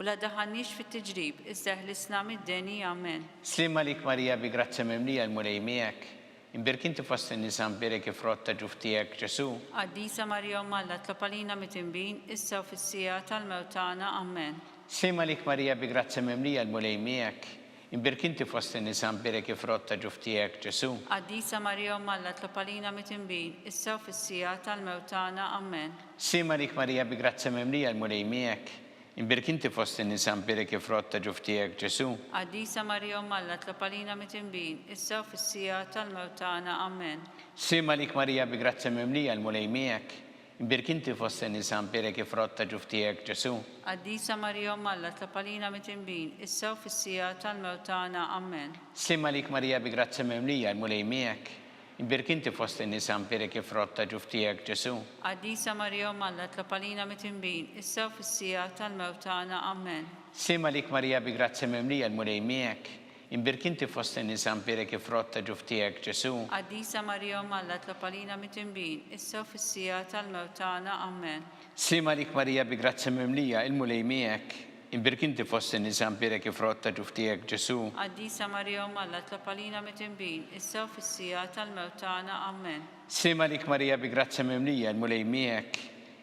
Speaker 3: u la ddaħħalniex fit-tiġrib, iżda eħlisna mid-deni. Amen.
Speaker 2: Sliem għalik Marija bi grazzja mimlija l-Mulej miegħek, imbierk inti fost in-nisa mbierek il-frott ta' ġuf tiegħek Ġesù.
Speaker 3: Qaddisa Marija Omm Alla tlob għalina mitinbin, issa u fis-siegħa tal-mewt tagħna. Amen.
Speaker 2: Sliem għalik Marija bi grazzja mimlija l-Mulej miegħek, Imbierk inti fost in-nisa mbierek il-frott ta' ġuf tiegħek, Ġesù.
Speaker 3: Qaddisa Marija Omm Alla tlob għalina mitinbin, issa u fis-siegħa tal-mewt tagħna. Ammen.
Speaker 2: Sliem għalik Marija bi grazzja mimlija l-Mulej miegħek, imbierk inti fost in-nisa mbierek il-frott ta' ġuf tiegħek, Ġesù.
Speaker 3: Qaddisa Marija Omm Alla tlob għalina mitinbin, issa u fis-siegħa tal-mewt tagħna. Ammen.
Speaker 2: Sliem għalik Marija bi grazzja mimlija l-Mulej miegħek, Imbierk inti fost in-nisa mbierek il-frott ta' ġuf tiegħek, Ġesù.
Speaker 3: Qaddisa Marija Omm Alla tlob għalina mitinbin, issa u fis-siegħa tal-mewt tagħna. Ammen.
Speaker 2: Sliem għalik Marija bi grazzja mimlija, il-Mulej miegħek. Imbierk inti fost in-nisa mbierek il-frott ta' ġuf tiegħek, Ġesù.
Speaker 3: Qaddisa Marija Omm Alla tlob għalina mitinbin, issa u fis-siegħa tal-mewt tagħna. Ammen.
Speaker 2: Sliem għalik Marija bi grazzja mimlija, il-Mulej miegħek. Imbierk inti fost in-nisa mbierek il-frott ta' ġuf tiegħek, Ġesù.
Speaker 3: Qaddisa Marija Omm Alla tlob għalina mitinbin, issa u fis-siegħa tal-mewt tagħna. Ammen.
Speaker 2: Sliem għalik Marija bi grazzja mimlija, il-Mulej miegħek. Imbierk inti fost in-nisa mbierek il-frott ta' ġuf tiegħek, Ġesù.
Speaker 3: Qaddisa Marija Omm Alla tlob għalina mitinbin, issa u fis-siegħa tal-mewt tagħna. Ammen.
Speaker 2: Sliem għalik Marija bi grazzja mimlija, il-Mulej miegħek.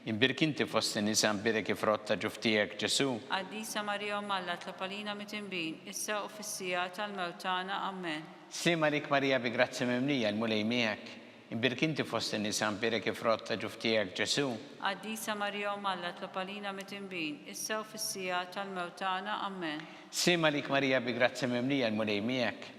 Speaker 2: Imbierk inti fost in-nisa mbierek il-frott ta' ġuf tiegħek, Ġesù.
Speaker 3: Qaddisa Marija Omm Alla tlob għalina mitinbin, issa u fis-siegħa tal-mewt tagħna. Ammen.
Speaker 2: Sliem għalik Marija bi grazzja mimlija, il-Mulej miegħek. Imbierk inti fost in-nisa mbierek il-frott ta' ġuf tiegħek, Ġesù.
Speaker 3: Qaddisa Marija Omm Alla tlob għalina mitinbin, issa u fis-siegħa tal-mewt tagħna. Ammen.
Speaker 2: Sliem għalik Marija bi grazzja mimlija, il-Mulej miegħek.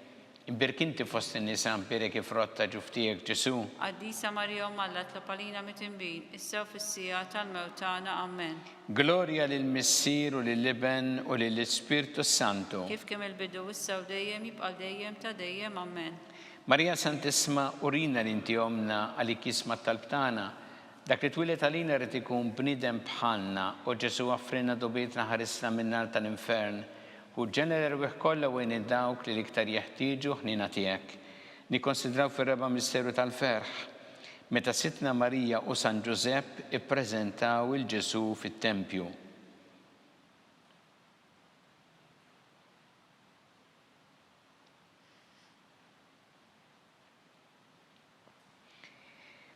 Speaker 2: Imbierk inti fost in-nisa mbierek il-frott ta' ġuf tiegħek, Ġesù.
Speaker 3: Qaddisa Marija Omm Alla tlob għalina mitinbin, issa u fis-siegħa tal-mewt tagħna. Ammen.
Speaker 2: Glorja lill-Missier u lill-Iben u lill-Ispirtu s-Santu.
Speaker 3: Kif kien mill-bidu, issa u dejjem, jibqa' għal dejjem ta' dejjem. Ammen.
Speaker 2: Marija Santissma, urina li inti Ommna, għalik jisma' t-talb tagħna. Dak li twieled għalina ried ikun bniedem bħalna, o Ġesù offrilna dubietna ħarisna min-nar tal-infern. Ħu ġenna l-erwieħ kollha u għin lil dawk li l-iktar jeħtieġu ħniena tiegħek. Nikkonsidraw fir-raba' misteru tal-ferħ, meta Sidtna Marija u San Ġużepp ippreżentaw 'il Ġesù fit-tempju.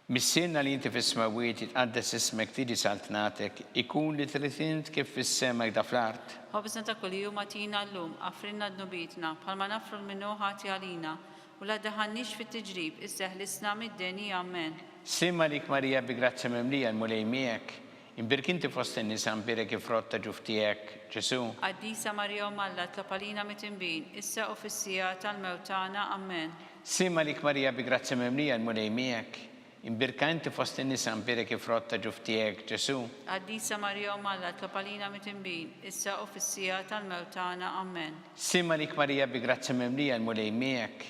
Speaker 2: Missierna li inti fis-smewwiet, jitqaddes ismek, tiġi saltnatek, ikun li trid int kif fis-sema hekk da fl-art.
Speaker 3: Ħobżna ta' kuljum agħtina llum, aghfrilna dnubietna, bħalma naghfru 'l min hu ħati għalina, u la ddaħħalniex fit-tiġrib, iżda eħlisna mid-deni. Ammen.
Speaker 2: Sliem għalik Marija bi grazzja mimlija l-Mulej miegħek, imbierk inti fost in-nisa mbierek il-frott ta' ġuf tiegħek, Ġesù.
Speaker 3: Qaddisa Marija Omm Alla tlob għalina mitinbin, issa u fis-siegħa tal-mewt tagħna. Ammen.
Speaker 2: Sliem għalik Marija bi grazzja mimlija l-Mulej miegħek, imbierka inti fost in-nisa mbierek il-frott ta' ġuf tiegħek, Ġesù.
Speaker 3: Qaddisa Marija Omm Alla tlob għalina mitinbin, issa u fis-siegħa tal-mewt tagħna. Ammen.
Speaker 2: Sliem għalik Marija bi grazzja mimlija l-Mulej miegħek,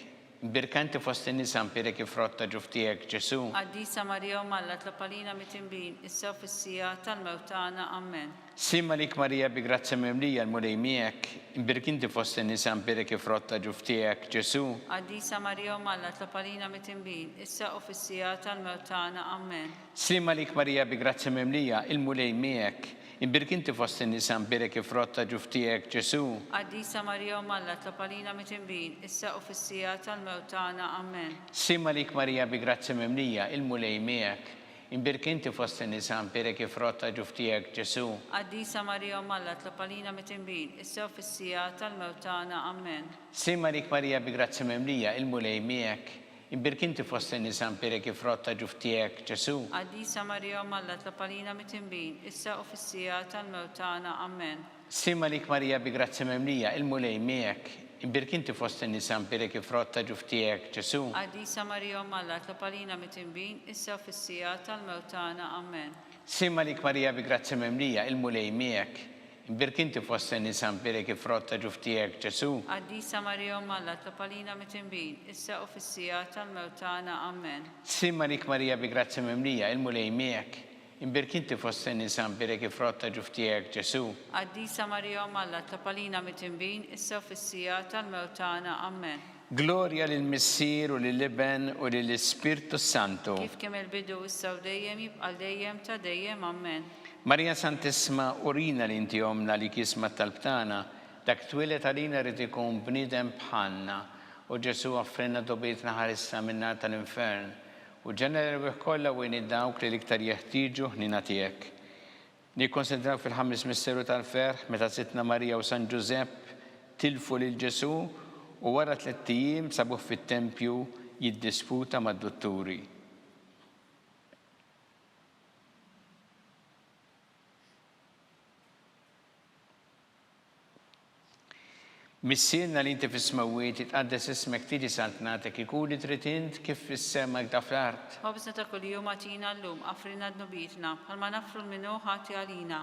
Speaker 2: imbierka inti fost in-nisa mbierek il-frott ta' ġuf tiegħek, Ġesù.
Speaker 3: Qaddisa Marija Omm Alla tlob għalina mitinbin, issa u fis-siegħa tal-mewt tagħna. Ammen.
Speaker 2: Sliem għalik Marija bi grazzja mimlija l-Mulej miegħek, imbierk inti fost in-nisa mbierek il-frott ta' ġuf tiegħek, Ġesù.
Speaker 3: Qaddisa Marija Omm Alla tlob għalina mitinbin, issa u fis-siegħa tal-mewt tagħna. Ammen.
Speaker 2: Sliem għalik Marija bi grazzja mimlija, il-Mulej miegħek, imbierk inti fost in-nisa mbierek il-frott ta' ġuf tiegħek, Ġesù.
Speaker 3: Qaddisa Marija Omm Alla tlob għalina mitinbin, issa u fis-siegħa tal-mewt tagħna. Ammen.
Speaker 2: Sliem għalik Marija bi grazzja mimlija, il-Mulej miegħek, Imbierk inti fost in-nisa, imbierek il-frott ta' ġuf tiegħek, Ġesù.
Speaker 3: Qaddisa Marija Omm Alla tlob għalina mitinbin, issa u fis-siegħa tal-mewt tagħna. Ammen.
Speaker 2: Sliem għalik Marija bi grazzja mimlija, il-Mulej miegħek. Imbierk inti fost in-nisa, imbierek il-frott ta' ġuf tiegħek, Ġesù.
Speaker 3: Qaddisa Marija Omm Alla tlob għalina mitinbin, issa u fis-siegħa tal-mewt tagħna. Ammen.
Speaker 2: Sliem għalik Marija bi grazzja mimlija, il-Mulej miegħek. Imbierk inti fost in-nisa mbierek il-frott ta' ġuf tiegħek, Ġesù.
Speaker 3: Qaddisa Marija Omm Alla tlob għalina mitinbin, issa u fis-siegħa tal-mewt tagħna. Ammen.
Speaker 2: Sliem għalik Marija bi grazzja mimlija, il-Mulej miegħek. Imbierk inti fost in-nisa mbierek il-frott ta' ġuf tiegħek, Ġesù.
Speaker 3: Qaddisa Marija Omm Alla tlob għalina mitinbin, issa u fis-siegħa tal-mewt tagħna. Ammen.
Speaker 2: Sliem għalik Marija bi grazzja mimlija, il-Mulej miegħek. Imbierk inti fost in-nisa mbierek il-frott ta' ġuf tiegħek, Ġesù.
Speaker 3: Qaddisa Marija Omm Alla, itlob għalina mitinbin, issa u fis-siegħa tal-mewt tagħna. Ammen.
Speaker 2: Glorja lill-Missier u lill-Iben u lill-Ispirtu s-Santu.
Speaker 3: Kif kien mill-bidu, issa u dejjem, jibqa' għal dejjem ta' dejjem. Ammen.
Speaker 2: Marija Santissma, urina li inti Ommna li jisma' t-talb tagħna. Dak twieled għalina ried ikun bniedem bħalna. O Ġesù, offrilna dobietna ħarisna min-nar tal-infern. U ġenna l-erwieħ kollha u għin dawk li l-iktar jeħtieġu ħniena tiegħek. Nikkonsidraw fil-ħames misteru tal-ferħ meta Sidtna Marija u San Ġużepp tilfu lil Ġesù u wara tlett ijiem sabuh fit-tempju jiddisputa mad-dutturi. Missierna li inti fis-smewwiet, jitqaddes ismek, tiġi saltnatek, ikun li trid int kif fis-sema hekk da fl-art.
Speaker 3: Ħobżna ta' kuljum agħtina llum, aghfrilna dnubietna, bħalma naghfru 'l min hu ħati għalina,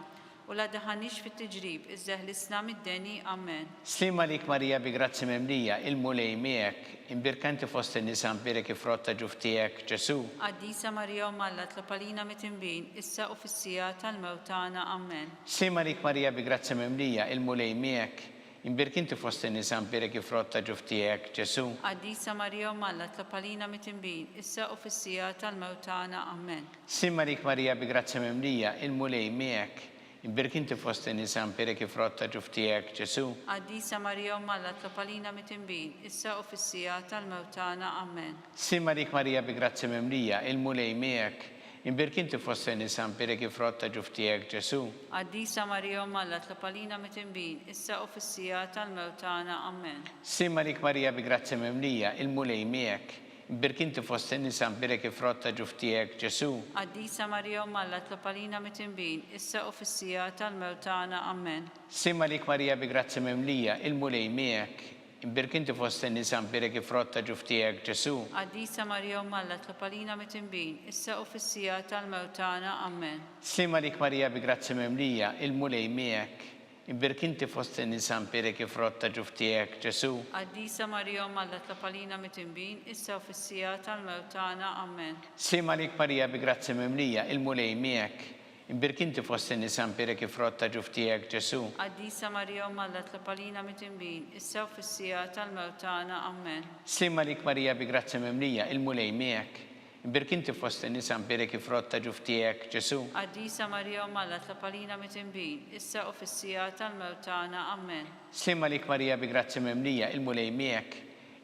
Speaker 3: u la ddaħħalniex fit-tiġrib, iżda eħlisna mid-deni. Amen.
Speaker 2: Sliem għalik Marija bi grazzja mimlija, il-Mulej miegħek, imbierka inti fost in-nisa mbierek il-frott ta' ġuf tiegħek, Ġesù.
Speaker 3: Qaddisa Marija Omm Alla tlob għalina mitinbin, issa u fis-siegħa tal-mewt tagħna. Amen.
Speaker 2: Sliem għalik Marija bi grazzja mimlija, il-Mulej miegħek, imbierk inti fost in-nisa mbierek il-frott ta' ġuf tiegħek, Ġesù.
Speaker 3: Qaddisa Marija Omm Alla tlob għalina mitinbin, issa u fis-siegħa tal-mewt tagħna. Amen.
Speaker 2: Sliem għalik Marija bi grazzja mimlija, il-Mulej miegħek, imbierk inti fost in-nisa mbierek il-frott ta' ġuf tiegħek, Ġesù.
Speaker 3: Qaddisa Marija Omm Alla tlob għalina mitinbin, issa u fis-siegħa tal-mewt tagħna. Amen.
Speaker 2: Sliem għalik Marija bi grazzja mimlija, il-Mulej miegħek, Imbierk inti fost in-nisa mbierek il-frott ta' ġuf tiegħek, Ġesù.
Speaker 3: Qaddisa Marija Omm Alla tlob għalina mitinbin, issa u fis-siegħa tal-mewt tagħna. Ammen.
Speaker 2: Sliem għalik Marija bi grazzja mimlija, il-Mulej miegħek. Imbierk inti fost in-nisa mbierek il-frott ta' ġuf tiegħek, Ġesù.
Speaker 3: Qaddisa Marija Omm Alla tlob għalina mitinbin, issa u fis-siegħa tal-mewt tagħna. Ammen.
Speaker 2: Sliem għalik Marija bi grazzja mimlija, il-Mulej miegħek. Imbierk inti fost in-nisa mbierek il-frott ta' ġuf tiegħek, Ġesù.
Speaker 3: Qaddisa Marija Omm Alla tlob għalina mitinbin, issa u fis-siegħa tal-mewt tagħna. Ammen.
Speaker 2: Sliem għalik Marija bi grazzja mimlija, il-Mulej miegħek. Imbierk inti fost in-nisa mbierek il-frott ta' ġuf tiegħek, Ġesù.
Speaker 3: Qaddisa Marija Omm Alla tlob għalina mitinbin, issa u fis-siegħa tal-mewt tagħna. Ammen.
Speaker 2: Sliem għalik Marija bi grazzja mimlija, il-Mulej miegħek. Imbierk inti fost in-nisa mbierek il-frott ta' ġuf tiegħek, Ġesù.
Speaker 3: Qaddisa Marija Omm Alla tlob għalina mitinbin, issa u fis-siegħa tal-mewt tagħna. Ammen.
Speaker 2: Sliem għalik Marija bi grazzja mimlija, il-Mulej miegħek. Imbierk inti fost in-nisa mbierek il-frott ta' ġuf tiegħek, Ġesù.
Speaker 3: Qaddisa Marija Omm Alla tlob għalina mitinbin, issa u fis-siegħa tal-mewt tagħna. Ammen.
Speaker 2: Sliem għalik Marija bi grazzja mimlija, il-Mulej miegħek.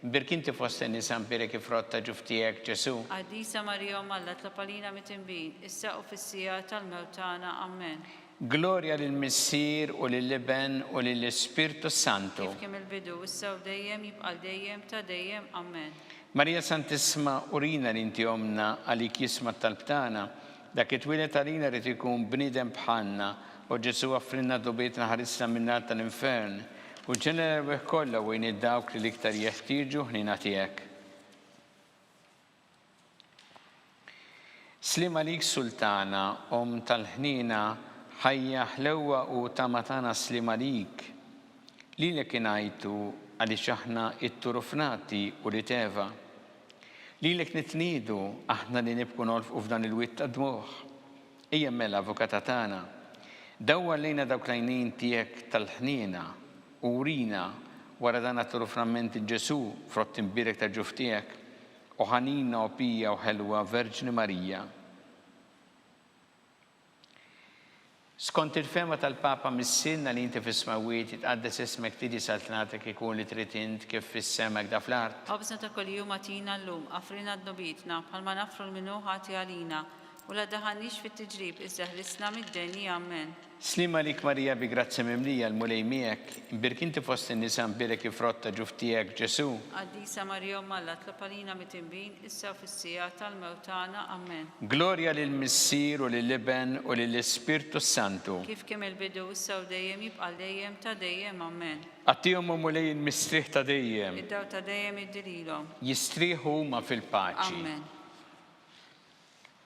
Speaker 2: Imbierk inti fost in-nisa mbierek il-frott ta' ġuf tiegħek, Ġesù.
Speaker 3: Qaddisa Marija Omm Alla tlob għalina mitinbin, issa u fis-siegħa tal-mewt tagħna. Ammen.
Speaker 2: Glorja lill-Missier u lill-Iben u lill-Ispirtu s-Santu.
Speaker 3: Kif kien mill-bidu, issa u dejjem, jibqa' għal dejjem ta' dejjem. Ammen.
Speaker 2: Marija Santissima, urina li inti Ommna, għalik jisma' t-talb tagħna. Dak li twieled għalina ried ikun bniedem bħalna, O Ġesù offrilna dnubietna ħarisna min-nar tal-infern, u ġenna l-erwieħ kollha u għin dawk li l-iktar jeħtieġu ħniena tiegħek. Sliem għalik Sultana, Omm tal-ħniena, ħajja, ħlewwa u tama tagħna sliem għalik. Lilek ingħajtu għaliex aħna itturufnati ulied Eva. Lilek nitniedu aħna li nibku nolfqu f'dan il-wied ta' dmugħ. Ejja mela, Avukata tagħna, dawwar lejna dawk l-għajnejn tiegħek tal-ħniena u wrina wara dan għat-turufnament 'il Ġesù, frott imbierek tal-ġuf tiegħek, o ħanina, o pija u ħelwa Verġni Marija. Skont il-fehma tal-Papa Missierna li inti fis-smewwiet, jitqaddes ismek, tiġi saltnatek, ikun li trid int kif fis-sema hekk da fl-art.
Speaker 3: Ħobżna ta' kuljum agħtina llum, aghfrilna dnubietna, bħalma naghfru 'l min hu ħati għalina, U la daħalniex fit-tiġrib, iżda ħlisna mid-deni. Ammen.
Speaker 2: Sliem għalik Marija bi grazzja mimlija, l-Mulej miegħek, imbierk inti fost in-nisa mbierek il-frott ta' ġuf tiegħek, Ġesù.
Speaker 3: Qaddisa Marija Omm Alla, tlob għalina mitinbin, issa u fis-siegħa tal-mewt tagħna. Ammen.
Speaker 2: Glorja lill-Missier u lill-Iben u lill-Ispirtu s-Santu.
Speaker 3: Kif kien mill-bidu, issa u dejjem, jibqa' għal dejjem ta' dejjem. Ammen.
Speaker 2: Agħtihom, o Mulej, il-mistrieħ ta' dejjem.
Speaker 3: Id-dawl ta' dejjem iddi lilhom.
Speaker 2: Jistrieħu huma fil-paċi.
Speaker 3: Ammen.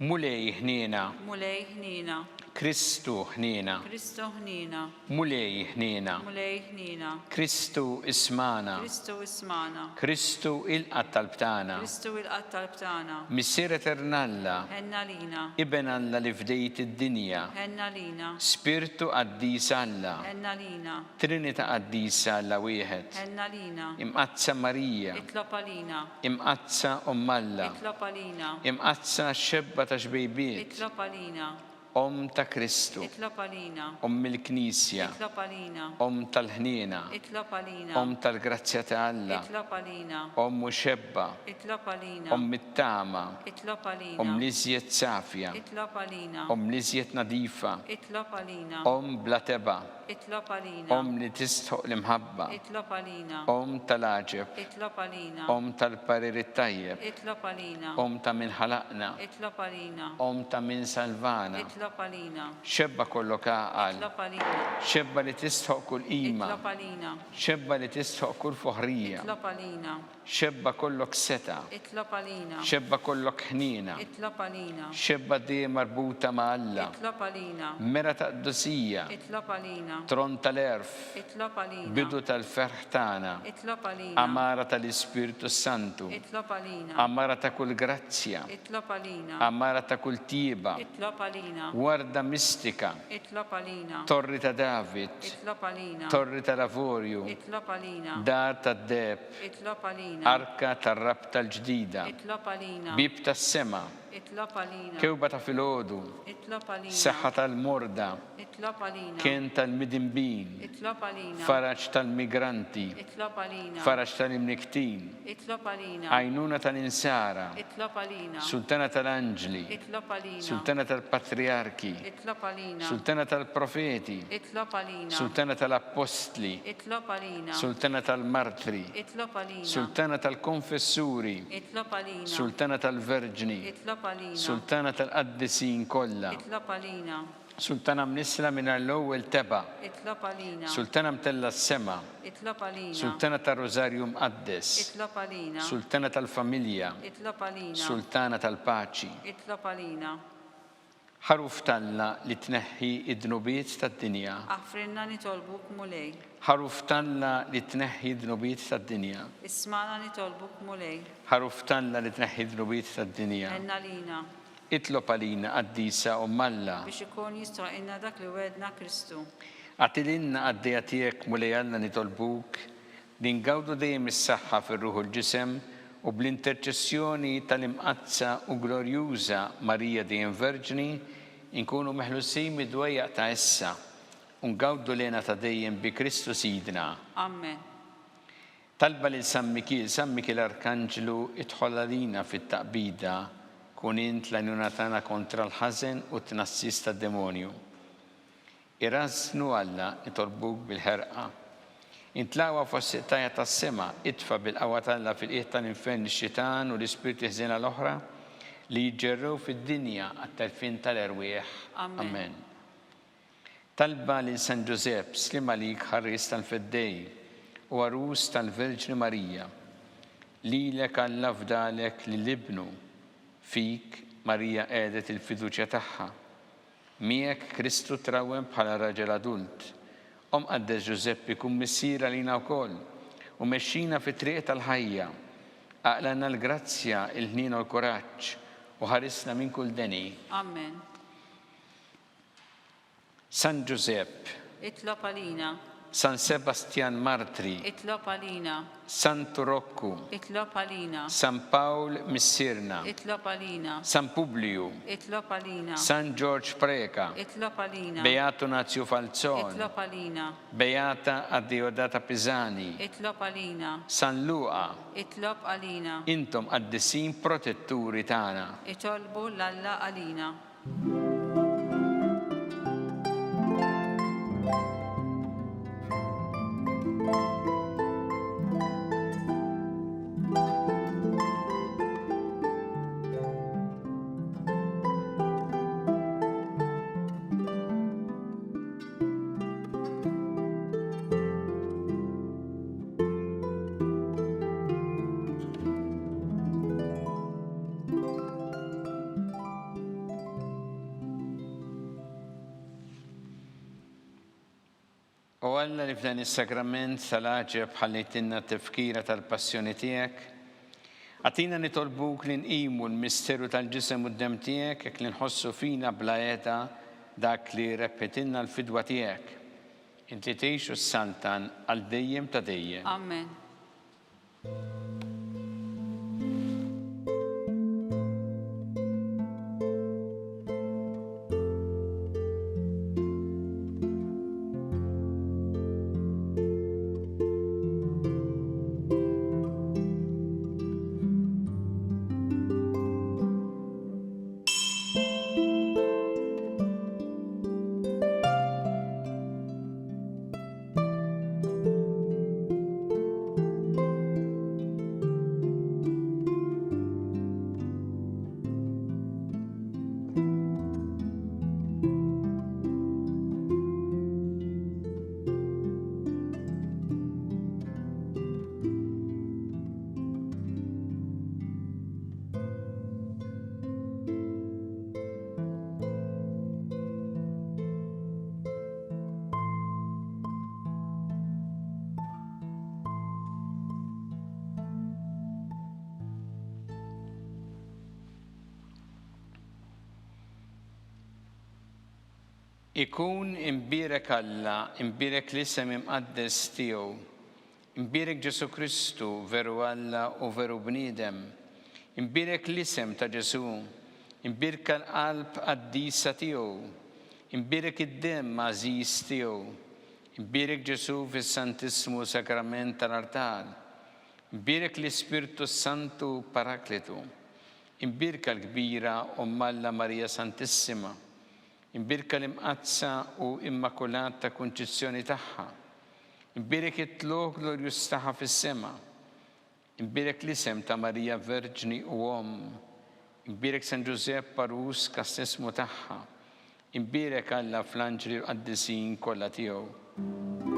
Speaker 2: Mulej ħniena.
Speaker 3: Mulej ħniena.
Speaker 2: Kristu ħniena.
Speaker 3: Kristu ħniena.
Speaker 2: Mulej ħniena.
Speaker 3: Mulej ħniena.
Speaker 2: Kristu ismagħna.
Speaker 3: Kristu ismagħna.
Speaker 2: Kristu ilqa' t-talb tagħna.
Speaker 3: Kristu ilqa' t-talb tagħna.
Speaker 2: Missier Etern Alla.
Speaker 3: Ħenn għalina.
Speaker 2: Iben Alla li fdejt id-dinja.
Speaker 3: Ħenn għalina.
Speaker 2: Spirtu Qaddis Alla.
Speaker 3: Ħenn għalina.
Speaker 2: Trinità Qaddisa Alla wieħed.
Speaker 3: Ħenn għalina.
Speaker 2: Imqaddsa Marija.
Speaker 3: Itlob għalina.
Speaker 2: Imqaddsa Omm Alla.
Speaker 3: Itlob għalina.
Speaker 2: Imqaddsa Xebba ta' xbejbiet.
Speaker 3: Itlob għalina.
Speaker 2: Omm ta' Kristu.
Speaker 3: Itlob għalina.
Speaker 2: Omm il-Knisja.
Speaker 3: Itlob għalina.
Speaker 2: Omm tal-ħniena.
Speaker 3: Itlob għalina.
Speaker 2: Omm tal-grazzja ta' Alla.
Speaker 3: Itlob għalina.
Speaker 2: Omm u xebba.
Speaker 3: Itlob għalina.
Speaker 2: Omm it-tama.
Speaker 3: Itlob għalina.
Speaker 2: Omm l-iżjed safja.
Speaker 3: Itlob għalina.
Speaker 2: Omm l-iżjed nadifa.
Speaker 3: Itlob għalina.
Speaker 2: Omm bla tebgħa.
Speaker 3: Itlob għalina.
Speaker 2: Omm li tistħoqq l-imħabba.
Speaker 3: Itlob għalina.
Speaker 2: Omm tal-għaġeb.
Speaker 3: Itlob għalina.
Speaker 2: Omm tal-parir it-tajjeb.
Speaker 3: Itlob għalina.
Speaker 2: Omm ta' min ħalaqna.
Speaker 3: Itlob għalina.
Speaker 2: Omm ta' min salvana.
Speaker 3: Itlob għalina.
Speaker 2: Xebba kollok għaqal.
Speaker 3: Itlob għalina.
Speaker 2: Xebba li tistħoqq kull qima.
Speaker 3: Itlob għalina.
Speaker 2: Xebba li tistħoqq kull foħrija.
Speaker 3: Itlob għalina.
Speaker 2: Xebba kollok setgħa.
Speaker 3: Itlob għalina.
Speaker 2: Xebba kollok ħniena.
Speaker 3: Itlob għalina.
Speaker 2: Xebba dejjem marbuta ma' Alla.
Speaker 3: Itlob għalina.
Speaker 2: Mera ta' qdusija.
Speaker 3: Itlob għalina.
Speaker 2: Tron tal-għerf.
Speaker 3: Itlob għalina.
Speaker 2: Bidu tal-ferħ tagħna.
Speaker 3: Itlob għalina.
Speaker 2: Għamara tal-Ispirtu s-Santu.
Speaker 3: Itlob għalina.
Speaker 2: Għamara ta' kull grazzja.
Speaker 3: Itlob għalina.
Speaker 2: Għamara ta' kull tjieba.
Speaker 3: Itlob għalina.
Speaker 2: Warda mistika.
Speaker 3: Itlob għalina.
Speaker 2: Torri ta' David.
Speaker 3: Itlob għalina.
Speaker 2: Torri tal-avorju.
Speaker 3: Itlob għalina.
Speaker 2: Dar tad-deheb.
Speaker 3: Itlob għalina.
Speaker 2: Arka tar-rabta l-ġdida.
Speaker 3: Itlob għalina.
Speaker 2: Bieb tas-sema.
Speaker 3: Itlob għalina.
Speaker 2: Kewba ta' filgħodu.
Speaker 3: Itlob għalina.
Speaker 2: Saħħa tal-morda.
Speaker 3: Itlob għalina.
Speaker 2: Kenn tal-midinbin.
Speaker 3: Itlob għalina.
Speaker 2: Faraġ tal-migranti.
Speaker 3: Itlob għalina.
Speaker 2: Faraġ tal-imnikktin.
Speaker 3: Itlob għalina.
Speaker 2: Għajnuna tal-insara.
Speaker 3: Itlob għalina.
Speaker 2: Sultana tal-anġli.
Speaker 3: Itlob għalina.
Speaker 2: Sultana tal-patrijarki.
Speaker 3: Itlob għalina.
Speaker 2: Sultana tal-profeti.
Speaker 3: Itlob għalina.
Speaker 2: Sultana tal-appostli.
Speaker 3: Itlob għalina.
Speaker 2: Sultana tal-martri.
Speaker 3: Itlob għalina.
Speaker 2: Sultana tal-konfessuri.
Speaker 3: Itlob għalina.
Speaker 2: Sultana tal-verġni.
Speaker 3: Itlob għalina.
Speaker 2: Sultana tal-qaddisin kollha.
Speaker 3: Itlob għalina.
Speaker 2: Sultana mnissla mingħajr l-ewwel tebgħa.
Speaker 3: Itlob għalina.
Speaker 2: Sultana mtellgħa s-sema.
Speaker 3: Itlob għalina.
Speaker 2: Sultana tar-Rużarju Mqaddes.
Speaker 3: Itlob għalina.
Speaker 2: Sultana tal-familja.
Speaker 3: Itlob għalina.
Speaker 2: Sultana tal-paċi.
Speaker 3: Itlob għalina.
Speaker 2: Ħaruf t'Alla li tneħħi d-dnubiet tad-dinja.
Speaker 3: Aħfrilna nitolbuk Mulej.
Speaker 2: Ħaruf t'Alla li tneħħi d-dnubiet tad-dinja.
Speaker 3: Ismagħna nitolbuk Mulej.
Speaker 2: Ħaruf t'Alla li tneħħi d-dnubiet tad-dinja.
Speaker 3: Ħenn għalina.
Speaker 2: Itlob għalina, Qaddisa Omm Alla.
Speaker 3: Biex ikun jistħoqilna dak li wegħedna Kristu.
Speaker 2: Agħti lilna qaddejja tiegħek, Mulej Alla nitolbuk, li ngawdu dejjem is-saħħa fir-ruħ u l-ġisem u bl-interċessjoni tal-Imqaddsa u Glorjuża Marija dejjem Verġni, inkunu meħlusin mid-dwejjaq ta' issa u ngawdu l-hena ta' dejjem bi Kristu Sidna.
Speaker 3: Amen.
Speaker 2: Talba lil San Mikiel, San Mikiel Arkanġlu, idħol għalina fit-taqbida, kun int l-għajnuna tagħna kontra l-ħażen u t-tnassis tad-demonju. Irażżnu Alla, nitolbuk bil-ħerqa. Int l-aqwa fost il-qtajja tas-sema, itfa' bil-qawwa t'Alla fil-qiegħ tal-infern lix-xitan u l-ispirti ħżiena l-oħra li jiġġerrew fid-dinja għat-telfien tal-erwieħ.
Speaker 3: Amen.
Speaker 2: Talba lil San Ġużepp, Sliem għalik ħarries tal-Feddej u għarus tal-Verġni Marija. Lilek Alla fdalek lil Ibnu. Fik Marija qiegħdet il-fiduċja tagħha. Miegħek Kristu trawwem bħala raġel adult. O Mqaddes Ġużeppi kun missier għalina wkoll u mexxina fit-triq tal-ħajja. Aqlgħalna l-grazzja, il-ħniena u l-kuraġġ u ħarisna minn kull deni.
Speaker 3: Amen.
Speaker 2: San Ġużepp.
Speaker 3: Itlob għalina.
Speaker 2: San Sebastjan Martri.
Speaker 3: Itlob għalina.
Speaker 2: Santu Rokku.
Speaker 3: Itlob għalina.
Speaker 2: San Pawl Missierna.
Speaker 3: Itlob għalina.
Speaker 2: San Publiju.
Speaker 3: Itlob għalina.
Speaker 2: San Ġorġ Preca.
Speaker 3: Itlob għalina.
Speaker 2: Beatu Nazju Falzon.
Speaker 3: Itlob għalina.
Speaker 2: Beata Adeodata Pisani.
Speaker 3: Itlob għalina.
Speaker 2: San Luqa.
Speaker 3: Itlob għalina.
Speaker 2: Intom qaddisin protetturi tagħna.
Speaker 3: Itolbu 'l Alla għalina.
Speaker 2: Alla li f'dan is-sagrament tal-għaġeb ħallejtilna t-tifkira tal-passjoni tiegħek, agħtina nitolbuk li nqimu l-misteru tal-ġisem u d-demm tiegħek hekk li nħossu fina bla heda dak li rebħitilna l-fidwa tiegħek. Int li tgħix u ssaltan għal dejjem ta' dejjem.
Speaker 3: Amen.
Speaker 2: Ikun imbierek Alla, imbierek l-isem imqaddes tiegħu. Imbierek Ġesù Kristu, veru Alla u veru bniedem. Imbierek l-isem ta' Ġesù. Imbierka l-qalb qaddisa tiegħu. Imbierek id-demm għażiż tiegħu. Imbierek Ġesù fis-Santissmu Sagrament tal-artal. Imbierek l-Ispirtu s-Santu Paraklitu. Imbierka l-kbira Omm Alla Marija Santissima. Imbierka l-Imqaddsa u Immakulata Kunċizzjoni tagħha. Imbierek it-tlugħ glorjuż tagħha fis-sema. Imbierek l-isem ta' Marija Verġni u Omm. Imbierek San Ġużepp għarus kastissmu tagħha. Imbierek Alla fl-anġli u l-qaddisin kollha tiegħu.